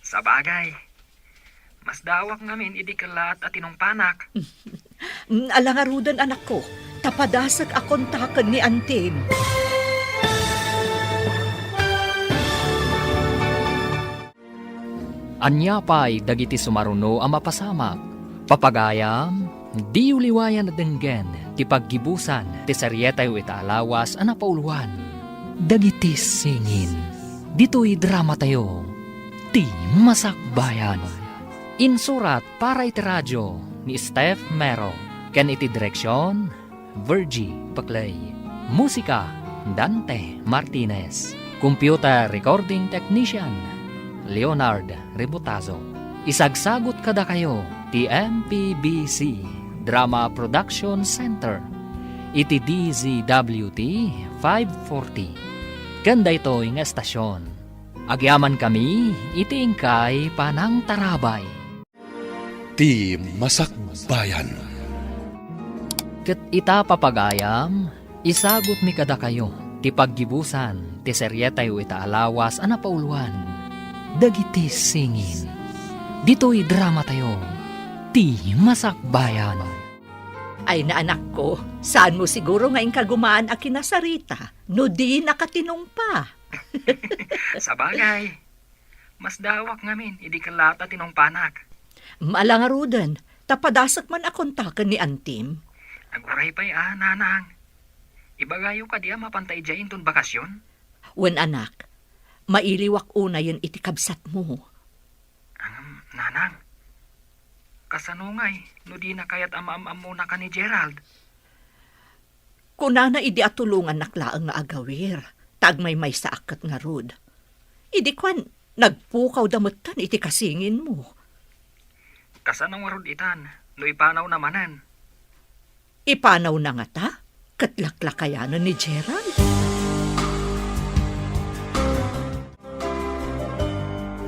Sabagay, masdaawak ngamin idi kellaat a tinungpanak. Mm, ala ngaruden, anakko, ta padasek a kontaken ni antim. Ania pay dagiti sumaruno a mapasamak? Papagayam, diyo liwayan a denggen ti paggibusan ti serietayo ita a lawas a napauluan. Dagiti singin. Ditoy dramatayo, Ti Masakbayan. Insurat para iti radio ni Steph Mero ken iti direksion, Virgie Paclay. Musika, Dante Martinez. Computer recording technician, Leonard Rebotazo. Isagsagut kadakayo ti M P B C Drama Production Center iti D Z W T five forty. Ken daytoy nga estasion, agyamankami iti inkay panangtarabay. Ti Masakbayan. Ket ita, papagayam, isagutmi kadakayo ti paggibusan ti serietayo ita a lawas a napauluan, Dagiti Singin. Ditoy dramatayo, Ti Masakbayan. Ay na, anakko, saanmo siguro nga inkagumaan a kinasarita no dinaka tinungpa? Sabagay, masdaawak ngamin idi kellaat a tinungpanak. Ala ngaruden, ta padasek man a kontaken ni antim. Aguray pay a, nanang. Ibagayo kadi a mapanta idiay inton bakasion? Wen, anak, mailiwak unayen iti kabsatmo. Ngem, nanang, kasano ngay no dina kayat a maam-ammonaka ni Gerald? Kunana idi atulongannak laeng nga agawir, ta agmaymaysaak ket ngarud. Idi kuan, nagpukawda metten iti kasinginmo. Kasano ngarud itan no ipanawna manen? Ipanawna ngata ket laklakayanen ni Gerald?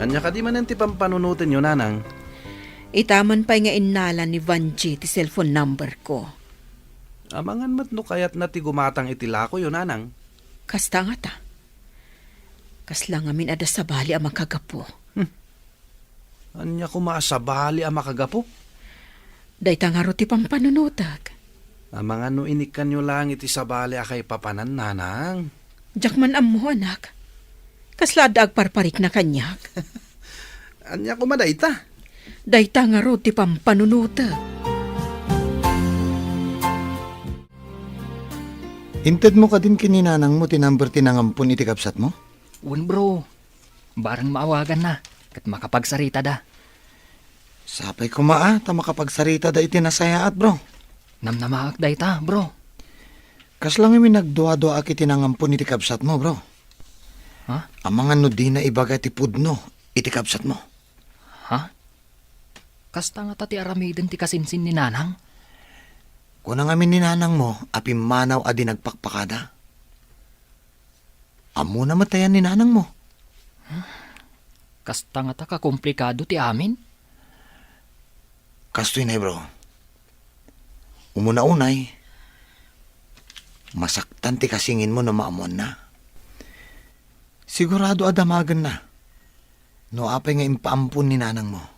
Ania kadi manen ti pampanunotenyo, nanang? Ita man pay nga innala ni Vangie ti cellphone number ko. Amangan met no kayatna ti gumatang iti lakoyo, nanang. Kasta ngata. Kasla ngamin adda sabali a makagapu. Hmm. Ania koma a sabali a makagapu? Dayta ngarud ti pampanunotek. Amangan no inikkanyo laeng iti sabali a kaipapanan, nanang. Diak man ammo, anak. Kasla adda agparparikna kaniak. Ania koma dayta? Dayta ngarud ti pampanunotek. Intedmo kadin ken ni nanangmo ti number ti nangampon iti kabsatmo? Wen, bro. Bareng maawaganna, ket makapagsaritada. Sapay koma a ta makapagsaritada iti nasayaat, bro. Namnamaak dayta, bro. Kasla ngamin nagduaduaak iti nangampon iti kabsatmo, bro. Ha? Amangan no dina ibaga ti pudno iti kabsatmo. Ha? Kasta ngata ti aramiden ti kasinsin ni nanang? Kuna ngamin ni nanangmo a pimmanaw a di nagpakpakada. Ammona met ayan ni nanangmo. Kasta ngata kakomplikado ti amin? Kastoy nay, bro. Umuna unay, masaktan ti kasinginmo no maammoanna. Sigurado a damagenna no apay nga impaampon ni nanangmo.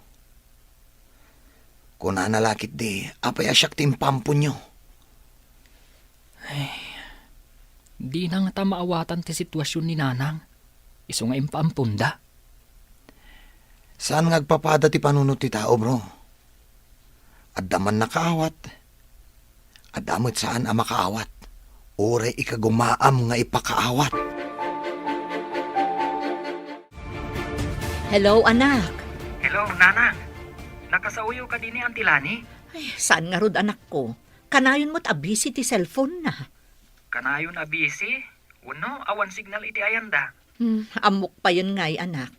Kunana la ketdi, apay a siak ti impaamponyo? Ay, dina ngata maawatan ti situasion ni nanang, isu nga impaamponda. Saan nga agpapada ti panunot ti tao, bro. Adda man nakaawat, adda met saan a makaawat. Uray ikagumaam nga ipakaawat. Hello, anak. Hello, nanang. Nakasaoyo kadi ni Auntie Lani? Ay, saan ngarud, anakko? Kanayon met a busy ti cellphone na. Kanayon a busy? Wenno awan signal iti ayanda? Hmm, ammok payen ngay, anak.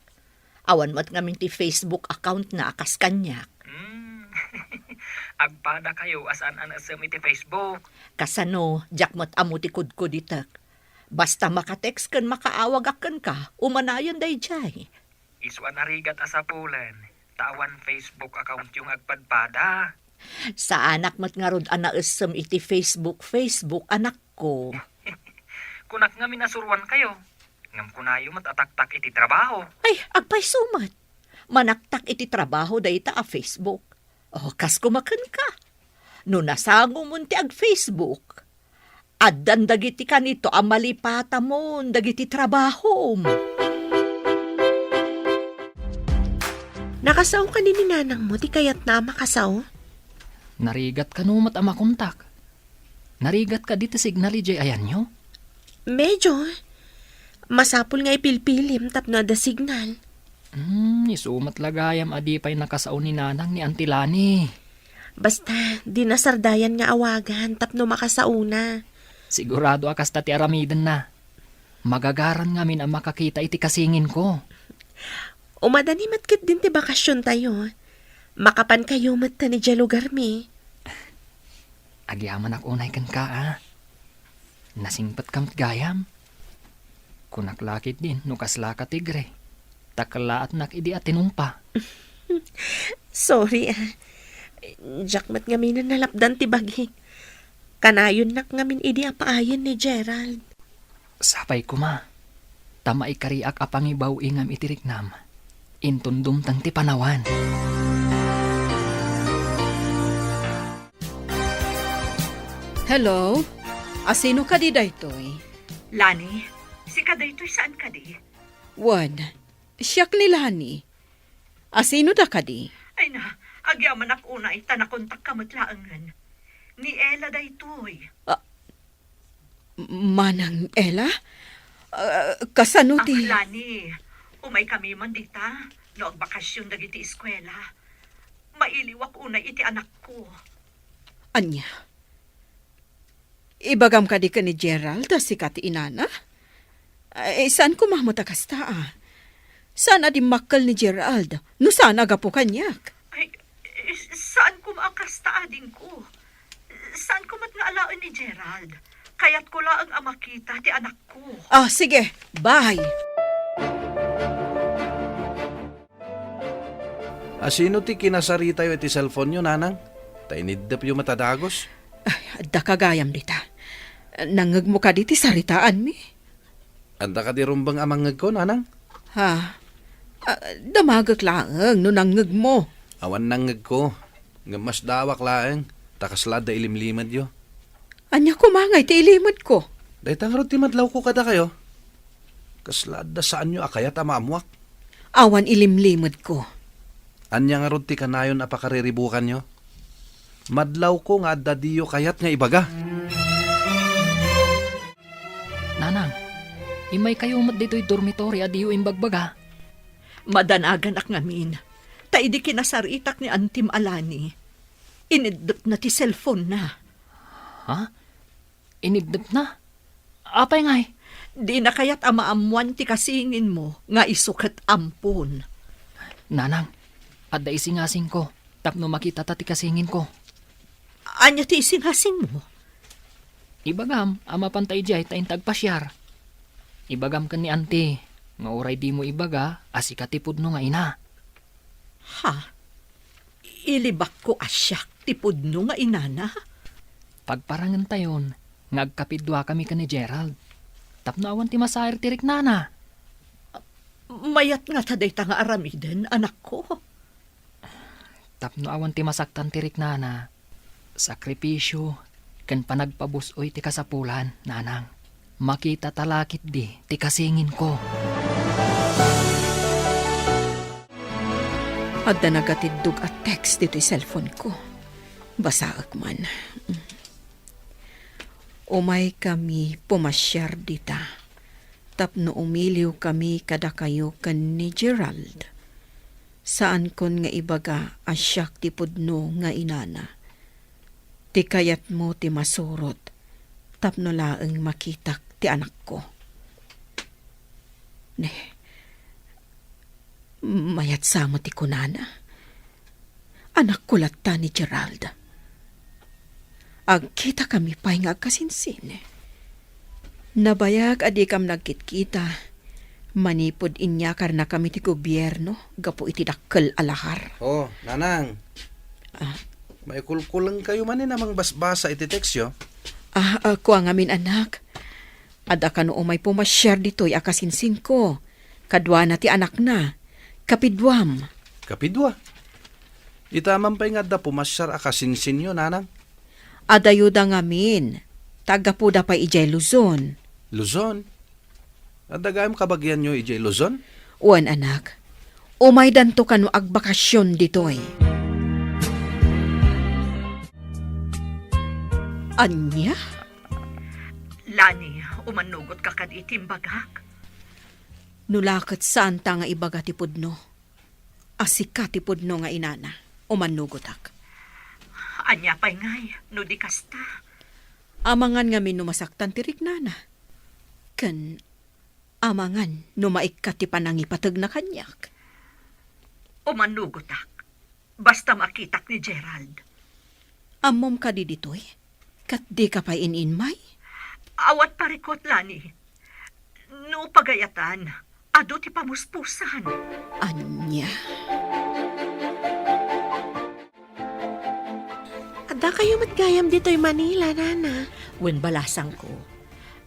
Awan met ngamin ti Facebook account na a kas kaniak. Hmm. Agpadakayo a saan a naisem iti Facebook. Kasano, diak met ammo ti kudkuditek. Basta maka-text ken makaawagak kenka, umanayon daydiay. Isu a narigat a sapulen, ta awan Facebook accountyo nga agpadpada. Saanak met ngarud a naisem iti Facebook, Facebook, anakko. Kunak ngamin a suruankayo, ngem kunayo met a taktak iti trabaho. Ay, agpayso met. Manaktak iti trabaho dayta a Facebook. O, kas koma kenka. No nasangomon ti ag-Facebook, addan dagiti kanito a malipatamon dagiti trabahom. Nakasao kadi ni nanangmo ti kayatna a makasao? Narigat kano met a makontak. Narigat kadi ti signal idiay ayanyo? Medyo. Masapul nga ipilpilim tapno adda signal. Hmm, isu met la gayam a di pay nakasao ni nanang ni Auntie Lani. Basta, di nasardayan nga awagan tapno makasaona. Sigurado a kasta ti aramidenna. Magagaran ngamin a makakita iti kasinginko. Umadani met ketdin ti bakasiontayo. Makapankayo met ta idiay lugarmi. Agyamanak unay kenka, a. Nasingpetka met gayam. Kunak la ketdin no kaslaka tigre, ta kellaatnak idi a tinumpa. Sorry, a. Diak met ngamin a nalapdan ti bagik. Kanayonnak ngamin idi a paayen ni Gerald. Sapay koma, ta maikariak a pangibaw-ingam iti riknam. Inton dumteng ti panawan. Hello? Asino kadi daytoy? Lani, sika daytoy saan kadi? Wen, siak ni Lani. Asino da kadi? Ay na, agyamanak unay ta nakontakka met laengen. Ni Ella daytoy. Ah, Manang Ella? Ah, kasano ti Lani, umaykami man dita, no agbakasion dagiti eskuela. Mailiwak unay iti anakko. Ania? Ibagam kadi ken ni Gerald a sika ti inana? Ay, saan koma met a kasta, a. Saan a dimmakkel ni Gerald, no saan a gapu kaniak. Ay, saan koma a kasta, adingko. Saan koma nga alaen ni Gerald. Kayatko laeng a makita ti anakko. Ah, sige. Bye. Asino ti kinasaritayo iti cellphone-yo, nanang? Ta iniddepyo met a dagus. Ay, adda ka gayam dita. Nangngegmo kadi ti saritaanmi? Adda kadi rumbeng a mangngegko, nanang? Ha? Ah, damagek laeng no nangngegmo. Awan nangngegko. Ngem masdaawak laeng, ta kasla adda ilimlimedyo. Ania koma ngay ti ilimedko? Dayta ngarud ti madlawko kadakayo. Kasla adda saanyo a kayat a maammuak. Awan ilimlimedko. Ania ngarud ti kanayon a pakariribukanyo? Madlawko nga adda diyo kayat nga ibaga. Nanang, immaykayo met ditoy dormitory a diyo imbagbaga. Madanaganak ngamin, ta idi kinasaritak ni Antim a Lani, iniddepna ti cellphone-na. Ha? Iniddepna? Apay ngay? Dina kayat a maammuan ti kasinginmo nga isu ket ampon. Nanang, adda isingasingko tapno makitata ti kasinginko. Ania ti isingasingmo? Ibagam a mapanta idiay ta inta agpasiar. Ibagam ken ni Auntie nga uray dimo ibaga a sika ti pudno nga ina. Ha? Ilibakko a siak ti pudno nga inana? Pagparangentayon nga agkapiduakami ken ni Gerald tapno awan ti masair ti riknana. Mayat ngata dayta nga aramiden, anakko? Tapno awan ti masaktan ti riknana, sakripisio ken panagpabus-oy ti kasapulan, nanang. Makitata la ketdi ti kasinginko. Adda nagatiddog a text ditoy cellphone-ko. Basaek man. Umaykami pumasiar dita tapno umiliwkami kadakayo ken ni Gerald. Saankon nga ibaga a siak ti pudno nga inana. Ti kayatmo ti masurot, tapno laeng makitak ti anakko. Ne, mayat sa met ti kunana. Anakko latta ni Gerald. Agkitakami pay nga agkasinsin. Nabayag a dikam nagkitkita manipud inyakarnakami ti gobierno gapu iti dakkel a lahar. Oh, Nanang. Ah. Maikulkulengkayo manen a mangbasbasa iti tekstyo? Ah, ah, kua ngamin, anak. Adda kano umay pumasiar ditoy a kasinsinko. Kaduana ti anakna. Kapiduam. Kapidua? Ita man pay nga adda pumasiar a kasinsinyo, Nanang? Adayoda ngamin. Taggapuda pay idiay Luzon. Luzon? Adda gayam kabagianyo idiay Luzon? Wen, anak. Umaydanto kano agbakasion ditoy. Ania? Lani, umannugot ka kadi iti imbagak? No la ket saanta nga ibaga ti pudno a sika ti pudno nga inana, umannugotak. Ania pay ngay no di kasta? Amangan ngamin no masaktan ti riknana. Ken amangan no maikkat ti panangipategna kaniak. Umannugotak. Basta makitak ni Gerald. Ammom kadi ditoy? Ket dika pay in-inmay? Awan parikut, Lani. No pagayatan, adu ti pamuspusan. Ania? Adda kayo met gayam ditoy Manila, Nana. Wen, balasangko.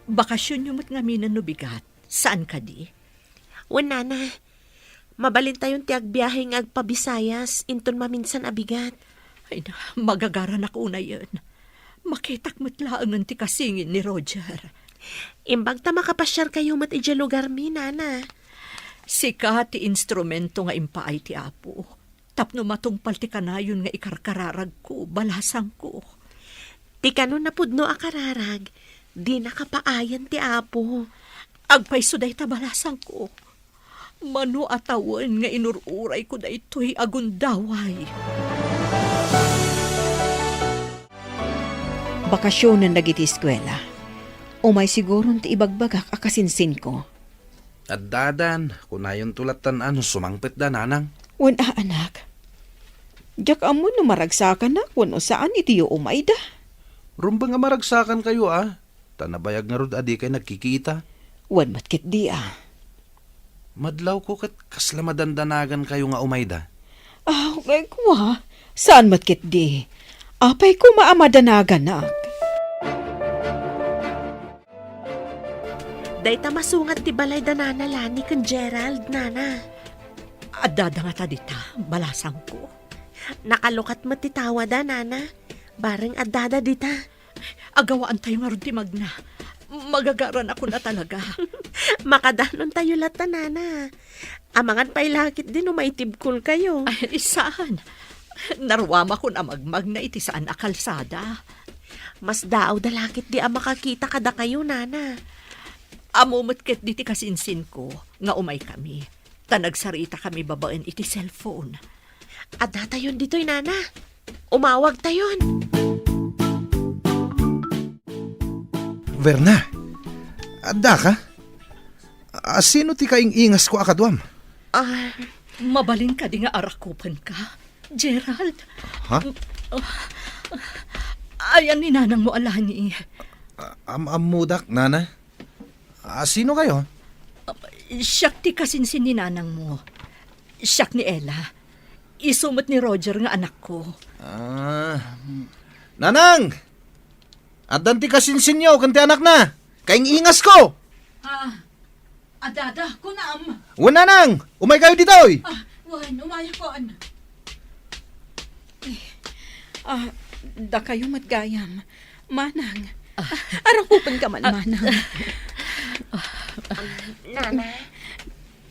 Bakasionyo met ngamin no bigat. Saan kadi? Wen, Nana. Mabalintayon ti agbiahe nga agpa-Visayas inton maminsan a bigat. Ay na, magagaranak unayen. Makitak met laengen ti kasingin ni Roger. Imbag ta makapasiarkayo met idiay lugarmi, Nana. Sika ti instrumento nga impaay ti Apo tapno matungpal ti kanayon nga ikarkararagko, balasangko. Ti kano napudno a kararag, dina kapaayan ti Apo. Agpayso dayta, balasangko. Mano a tawen nga inur-urayko daytoy a gundaway. Bakasionen dagiti eskuela. Umay siguron ti ibagbagak a kasinsinko. Addadan, kunayonto lattan a no sumangpetda, Nanang. Wen a, anak. Diak ammo no maragsakanak wenno saan iti yo umayda. Rumbeng a maragsakankayo a, ta nabayag ngarud a dikay nagkikita. Wen met ketdi a. Madlawko ket kasla madandanagankayo nga umayda. Aw, kua, saan met ketdi. Apay koma a madanaganak. Dayta masungat ti balay da Nana Lani ken Gerald, Nana. Addada ngata dita, balasangko. Nakalukat met ti tawada, Nana. Bareng addada dita. Agawaantayo ngarud ti magna. Magagaranakon a talaga. Makadanontayo latta, Nana. Amangan pay la ketdi no maitibkolkayo. Ay, saan. Naruamakon a magmagna iti saan a kalsada. Masdaawda la ketdi a makakita kadakayo, Nana. Ammo met ketdi ti kasinsinko nga umaykami, ta nagsaritakami babaen iti cellphone. Addatayon ditoy, Nana. Umawagtayon. Verna, addaka? A, sino ti kaing-ingasko a kaduam? Ah. Mabalin kadi nga arakupenka, Gerald? Ha? Ayan ni nanangmo a Lani. A, am-ammodak, Nana. A, sino kayo? Siak ti kasinsin ni nanangmo. Siak ni Ella. Isu met ni Roger nga anakko. Ah, Nanang! Addan ti kasinsinyo ken ti anakna. Kaing-ingasko! Ah, adada, kunam. Wen, Nanang! Umaykayo ditoy! Ah, wen, umayakon. Eh, ah, dakayo met gayam. Manang, ah, arakupenka man, ah, Manang. Nana?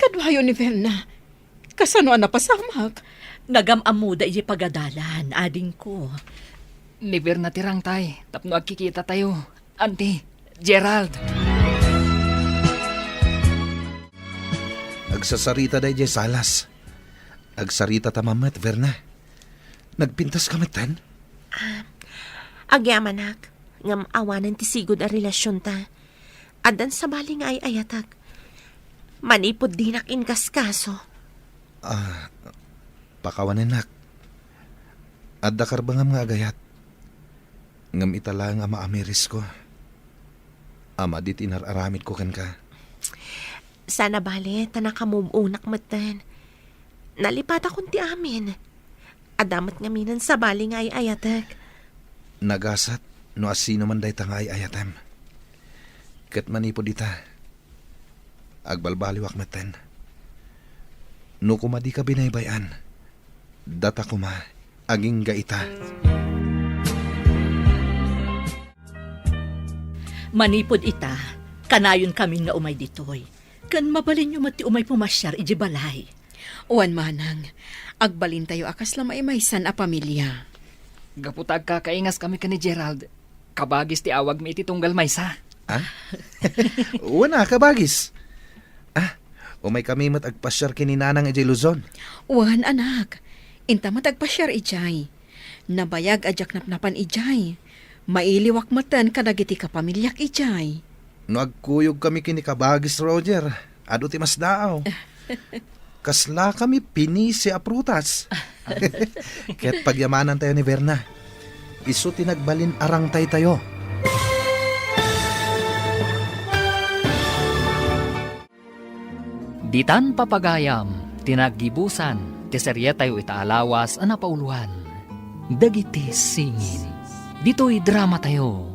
Kaduayo ni Verna. Kasano a napasamak? Nagam-ammoda idiay pagadalan, adingko. Ni Verna ti rangtay, tapno agkikitatayo. Auntie, Gerald. Agsasarita daydiay salas. Agsarita ta mamet, Verna. Nagpintas ka metten? Ah, agyamanak. Ngem awanen ti sigud a relasionta. Addan sabali nga ay-ayatek. Manipud dinak inkaskaso. Ah, pakawanennak. Adda karbengam nga agayat. Ngem ita laeng a maamirisko. A madi ti inar-aramidko kenka. Saan a bale, ta nakamove onak metten. Nalipatakon ti amin. Adda met ngamin sabali nga ay-ayatek. Nagasat no asino man dayta nga ay-ayatem. Ket manipud ita, agbalbaliwak metten. No koma dika binaybay-an, data koma, agingga ita. Manipud ita, kanayon kamin nga umay ditoy, ken mabalinyo met ti umay pumasiar idiay balay. Wen manang, agbalintayo a kasla maimaysan a pamilia. Gapu ta agkakaingas kami ken ni Gerald, kabagis ti awagmi iti tunggal maysa. Ah? Wen a, kabagis. Ah, umay kami met agpasiar ken ni Nanang idiay Luzon. Wen, anak, inta met agpasiar idiay. Nabayag a diak napnapan idiay. Mailiwak metten kadagiti kapamiliak idiay. No agkuyog kami ken ni kabagis Roger, adu ti masdaaw. Kasla kami pinisi a prutas. Ket pagyamanantayo ni Verna. Isu ti nagbalin arangtaytayo. Ditan papagayam ti naggibusan ti serietayo ita a lawas a napauloan, Dagiti Singin. Ditoy dramatayo,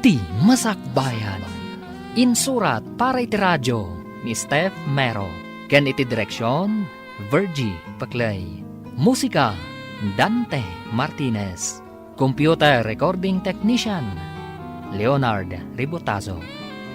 Ti Masakbayan. Insurat para iti radio ni Steph Mero, ken iti direksion, Virgie Paclay. Musika, Dante Martinez. Computer recording technician, Leonard Ribotazo.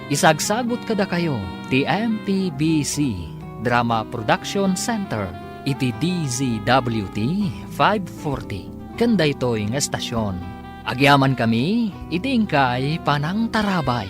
Isagsagut kadakayo ti M P B C Drama Production Center iti D Z W T five forty ken daytoy nga estasion. Agyamankami iti inkay panangtarabay.